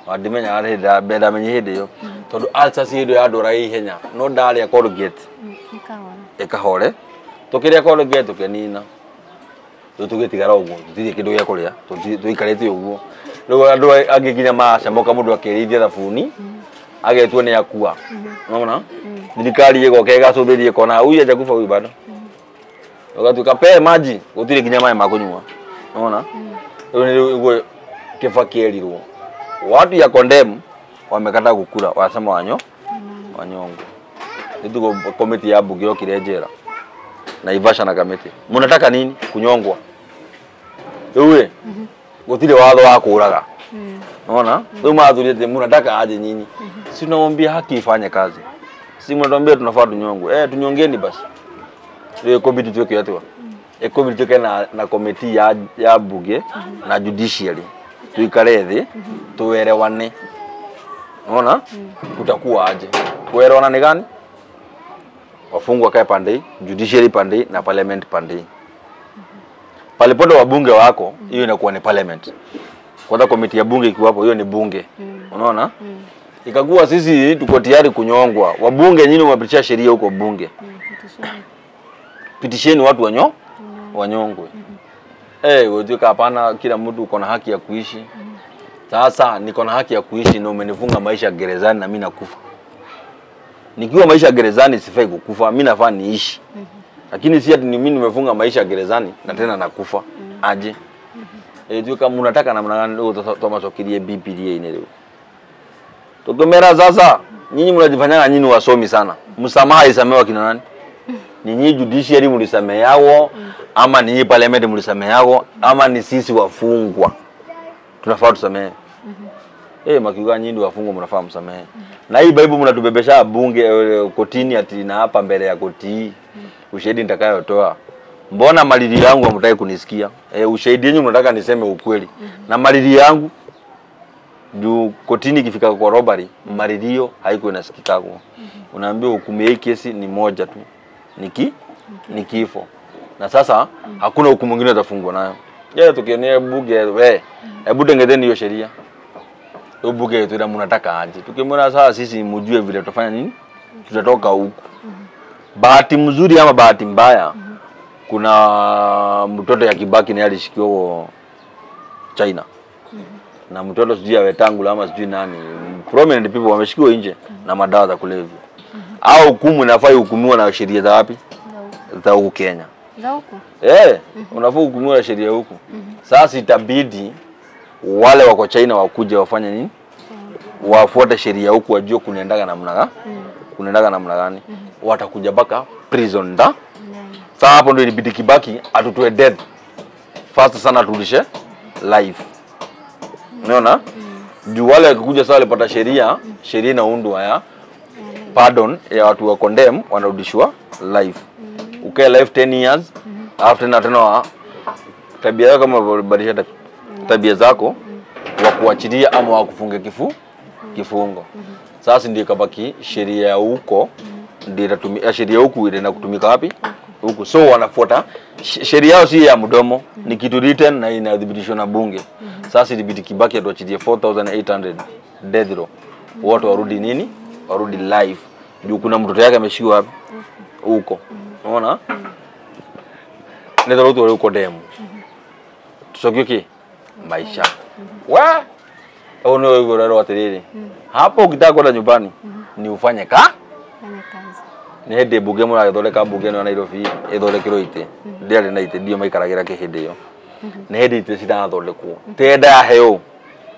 Wandimenyaga hĩndĩ ndamenye hĩndĩ ĩyo. Tondũ ulcers hĩndĩ ĩyo yandwaraga ihenya. No ndarĩa Colgate. Ĩkahore. Tũkĩrĩa Colgate tũkĩnina. Rĩu tũgĩtigara ũguo, tũtirĩ kĩndũ gĩa kũrĩa, tũikarĩte ũguo. Rĩu andũ angĩ nginya macamoka mũndũ akĩrĩithia thabuni, agetwo nĩ akua. Unaona? Thirikari ĩgoka ĩgacũthĩria ĩkona huyu hajakufa huyu bado. Ũgatuĩka pe maji, gũtirĩ nginya maĩ ma kũnyua. Unaona? Rĩu nĩ ũguo Kibaki erirwo. Watu ya condemn wamekataa gukura, wasema wanyongo. Nituko komiti ya bunge yokire njera. Naivasha na Kamiti. Mnataka nini? Kunyongwa. Rĩu gũtirĩ watho wa kũraga. Unaona? Rĩu mathurĩte mnataka aje nyinyi. Si tunawaambia haki ifanye kazi. Si mnatuambia tunafaa tunyongwe. Tunyongeni basi. Rĩu komiti tuweke atwa. Komiti tuweke na komiti ya bunge na judiciary. Tuikare thĩ tuelewane. Unaona? Kutakuwa aje? Kuelewana ni gani? Wafungwa kae pande, judiciary pande na parliament pande. Palipote wabunge wako, hiyo inakuwa ni parliament. Kwanza komiti ya bunge ikiwapo, hiyo ni bunge. Unaona? Ikakuwa sisi tuko tayari kunyongwa. Wabunge nyinyi mwapitisha sheria huko bunge. Pitisheni watu wanyongwe. Wewe hapana, kila mtu uko na haki ya kuishi. Sasa niko na haki ya kuishi na umenifunga maisha gerezani na mimi nakufa. Nikiwa maisha gerezani sifai kukufa, mimi nafaa niishi. Lakini si ati mimi nimefunga maisha gerezani na tena nakufa. Aje. Tu kama unataka namna gani leo tumachokirie BPDA ine leo. Tukomera sasa, nyinyi mnajifanyanga nyinyi wasomi sana. Msamaha isamewa kina nani? Ninyi judiciary mlisamehewa ama ninyi parliament mlisamehewa ama ni sisi wafungwa. Tunafaa tusamehe. Makiuga nyinyi ndio wafungwa mnafaa msamehe. Na hii Bible mnatubebesha bunge kotini ati na hapa mbele ya koti. Ushahidi nitakayotoa. Mbona malili yangu hamtaki kunisikia? Ushahidi yenu mnataka niseme ukweli. Na malili yangu juu kotini ikifika kwa robbery, malilio haiko inasikika kwa. Unaambiwa hukumu hii kesi ni moja tu. Ni kifo. Na sasa hakuna hukumu mwingine utafungwa nayo. Yeye tukionea bunge we, hebu tengezeni hiyo sheria. Hiyo bunge yetu mnataka aje? Tukimwona sasa sisi mjue vile tutafanya nini? Tutatoka huku. Bahati mzuri ama bahati mbaya, kuna mtoto ya Kibaki ni alishikiwa China. Na mtoto sijui ya Wetangula ama sijui nani, prominent people wameshikiwa nje na madawa za kulevya. Au hukumu inafaa hukumiwa na sheria za wapi? Za huku Kenya. Za huku? Unafaa hukumiwa na sheria huku. Sasa itabidi wale wako China wakuje wafanye nini? Wafuate sheria huku wajue kunaendaga namna gani? Kunaendaga namna gani? Watakuja baka prison da. Sasa hapo ndio ilibidi Kibaki atutoe death. Fast sana turudishe life. Unaona? Juu wale wakikuja sasa walipata sheria, sheria inaundwa ya pardon ya watu wa condemn wanarudishwa life. Ukae life 10 years, after tena tabia yako kama ubadilisha tabia zako, wakuachilia ama wakufunge kifungo. Sasa ndio ikabaki sheria huko ndio itatumika, sheria huku inaenda kutumika wapi? Huku. So wanafuata sheria yao si ya mdomo, ni kitu written na inadhibitishwa na bunge. Sasa ilibidi Kibaki atuachilie 4800 death row. Watu warudi nini? Warudi life. Juu kuna mtoto yake ameshikiwa wapi? Huko. Unaona? Ndio watu huko demu. Tusokie maisha. Wa? Ono wewe atiriri. Hapo ukitaka kwenda nyumbani ni ufanye kazi. Nĩ hĩndĩ mbunge mũragĩthondeka mbunge ĩno ya Nairobi ĩthondekirwo itĩ ndĩarĩ na itĩ ndio maikaragĩra kĩ hĩndĩ ĩyo nĩ hĩndĩ itĩ citanathondekwo tenda yaheo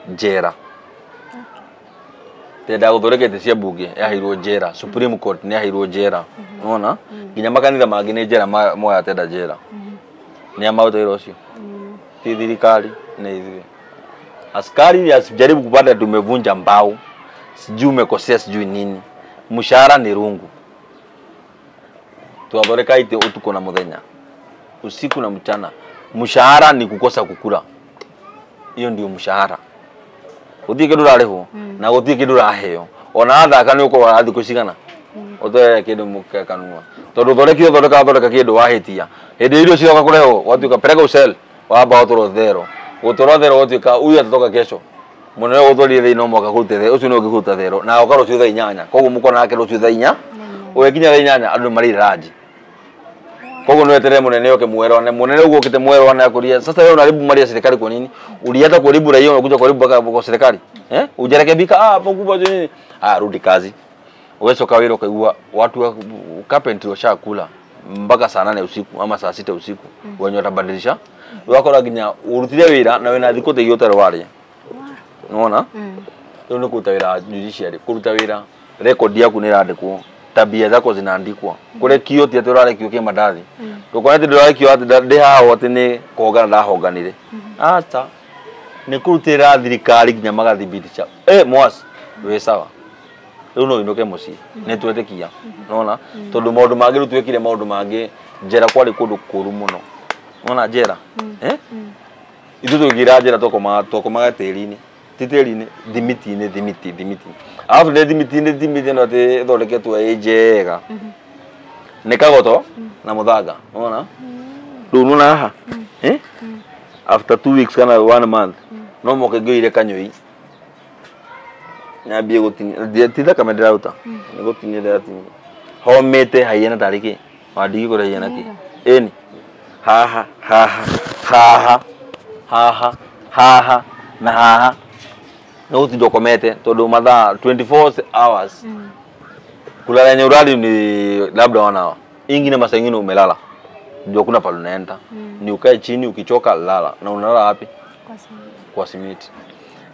njera tenda gũthondeka itĩ cia mbunge yaheirwo njera Supreme Court nĩ yaheirwo njera unaona nginya makanitha mangĩ nĩ njera moya tenda njera nĩ amaruta wĩra ũcio ti thirikari nĩ ithuĩ askari asijaribu kupata tumevunja mbao sijui umekosea sijui nini mshahara ni rungu tuwathondeka itĩ utuko na muthenya usiku na mchana mshahara ni kukosa kukula hiyo ndio mshahara Gũtirĩ kĩndũ ũrarĩhwo na gũtirĩ kĩndũ ũraheo. Ona athaka nĩ ũkũrwara thikũ cigana ũtoe kĩndũ mũke kanua tondũ ũthondekire ũthondeka kĩndũ wahĩtia hĩndĩ irio ciroka kũrehwo gwatuĩka peleka ucell wamba ũtwarwo thero gũtwarwo thero gwatuĩka huyu atatoka kesho mũnene ũgũtwarire thĩinĩ no mwaka kũrute thero ũcio nĩ ũngĩ kũruta thero na oka rũciũ thaa inyanya koguo mũkona nake rũciũ thaa inya ũgĩkinya thaa inyanya andũ marĩire ranji koguo nĩ weterere mũnene oke mwerwane mũnene ũguo okĩte mwerwane akũria sasa wewe unaharibu mali ya serikali kwa nini ulianza kuharibu raia unakuja kuharibu mpaka kwa serikali eh hujarekebika ah mkubwa nini ah rudi kazi uwecoka wĩra ũkaigua watu wa carpentry washakula mpaka saa 8 usiku ama saa 6 usiku wenye watabadilisha wakora nginya urutire wĩra na wĩna thikũ ta igĩrĩ ũtarĩ warĩa nĩwona rĩu nĩ kũruta wĩra judiciary kũruta wĩra record yaku nĩ ĩrandĩkwo tabia zako zinaandikwa kũrekio ti atĩ ũrarekio kĩmandathi ndũkone atĩ ndũrarekio atĩ ndĩ haha atĩ nĩ kũhongana ndahonganire aca nĩ kũrutĩra thirikari nginya magathibitisha mwasi wĩ sawa rĩu no ũinũke mũciĩ nĩ twetĩkia nona tondũ maũndũ mangĩ rĩu twĩkire maũndũ mangĩ njera kwarĩ kũndũ kũru mũno nona njera ithuĩ tũkĩingĩra njera twakomaga tĩri-inĩ ti tĩri-inĩ thimiti-inĩ thimiti arabu nĩ thimiti-inĩ thimiti ĩno atĩ ĩthondeketwo ĩ njega nĩ kagoto na mũthanga nona rĩu nona haha after 2 weeks kana 1 month no moke ngĩoire kanyũi nyambie gũtinia ti thakame ndĩraruta nĩ gũtinia ndĩratinia homĩte haihana tarĩ kĩ wandigi kũrĩa haihana kĩ ĩni haha haha haha haha haha na haha nĩ gũtinda ũkomete tondũ mathaa 24 hours kulala yenye urali ni labda 1 hour ingine masaa ingine umelala ndio hakuna pale unaenda ni ukae chini ukichoka lala na unalala wapi kwa simiti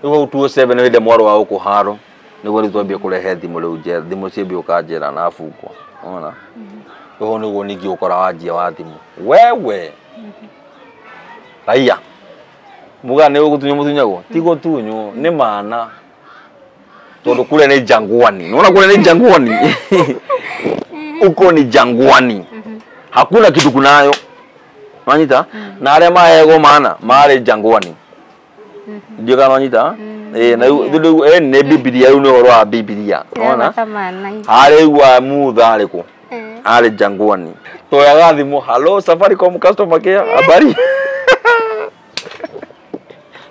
rĩu 207 hĩndĩ mwarũ wa gũkũ haro nĩguo rĩu twambie kũrehe thimũ rĩu njera thimũ ciambie gũka njera na abungwa ona rĩu nĩguo ningĩ ũkora wanjia wa thimũ wewe raia muga nĩ ũgũtunywo mũtunyagwo ti gũtunywo nĩ mana tondũ kũrĩa nĩ jangwani unaona kũrĩa nĩ jangwani uko ni jangwani hakuna kitu kunayo wanyita na arĩa maheagwo mana marĩ jangwani ndio kana wanyita na rĩu nĩ Bibilia rĩu nĩ ũhoro wa Bibilia unaona harĩ wa Mutha arĩ kũ arĩ jangwani toyaga thimũ hello Safaricom customer care habari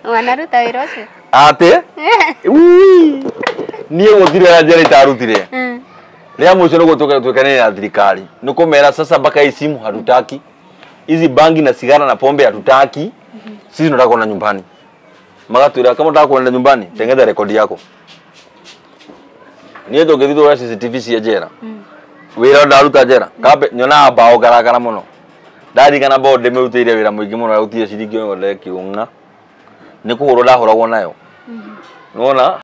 wanaruta wĩra ũcio atĩ niĩ gũtirĩ wĩra njera itarutire rĩa mũico nĩguo twĩkanĩre na thirikari nĩ kũmera sasa mpaka hii simu hatutaki hizi bangi na sigara na pombe hatutaki sisi tunataka kuona nyumbani magatwĩra kama unataka kuenda nyumbani tengeza rekodi yako niĩ tũngĩthiĩ tũrore CCTV cia njera wĩra ndaruta njera kambe nyonaga mbaũ ngarakara mũno ndarigana mbaũ ndĩmĩrutĩire wĩra mũingĩ mũno gũtirĩ ciringi ĩmwe ndekirwo ng'a nĩ kũhũrwo ndahũragwo nayo nĩwona.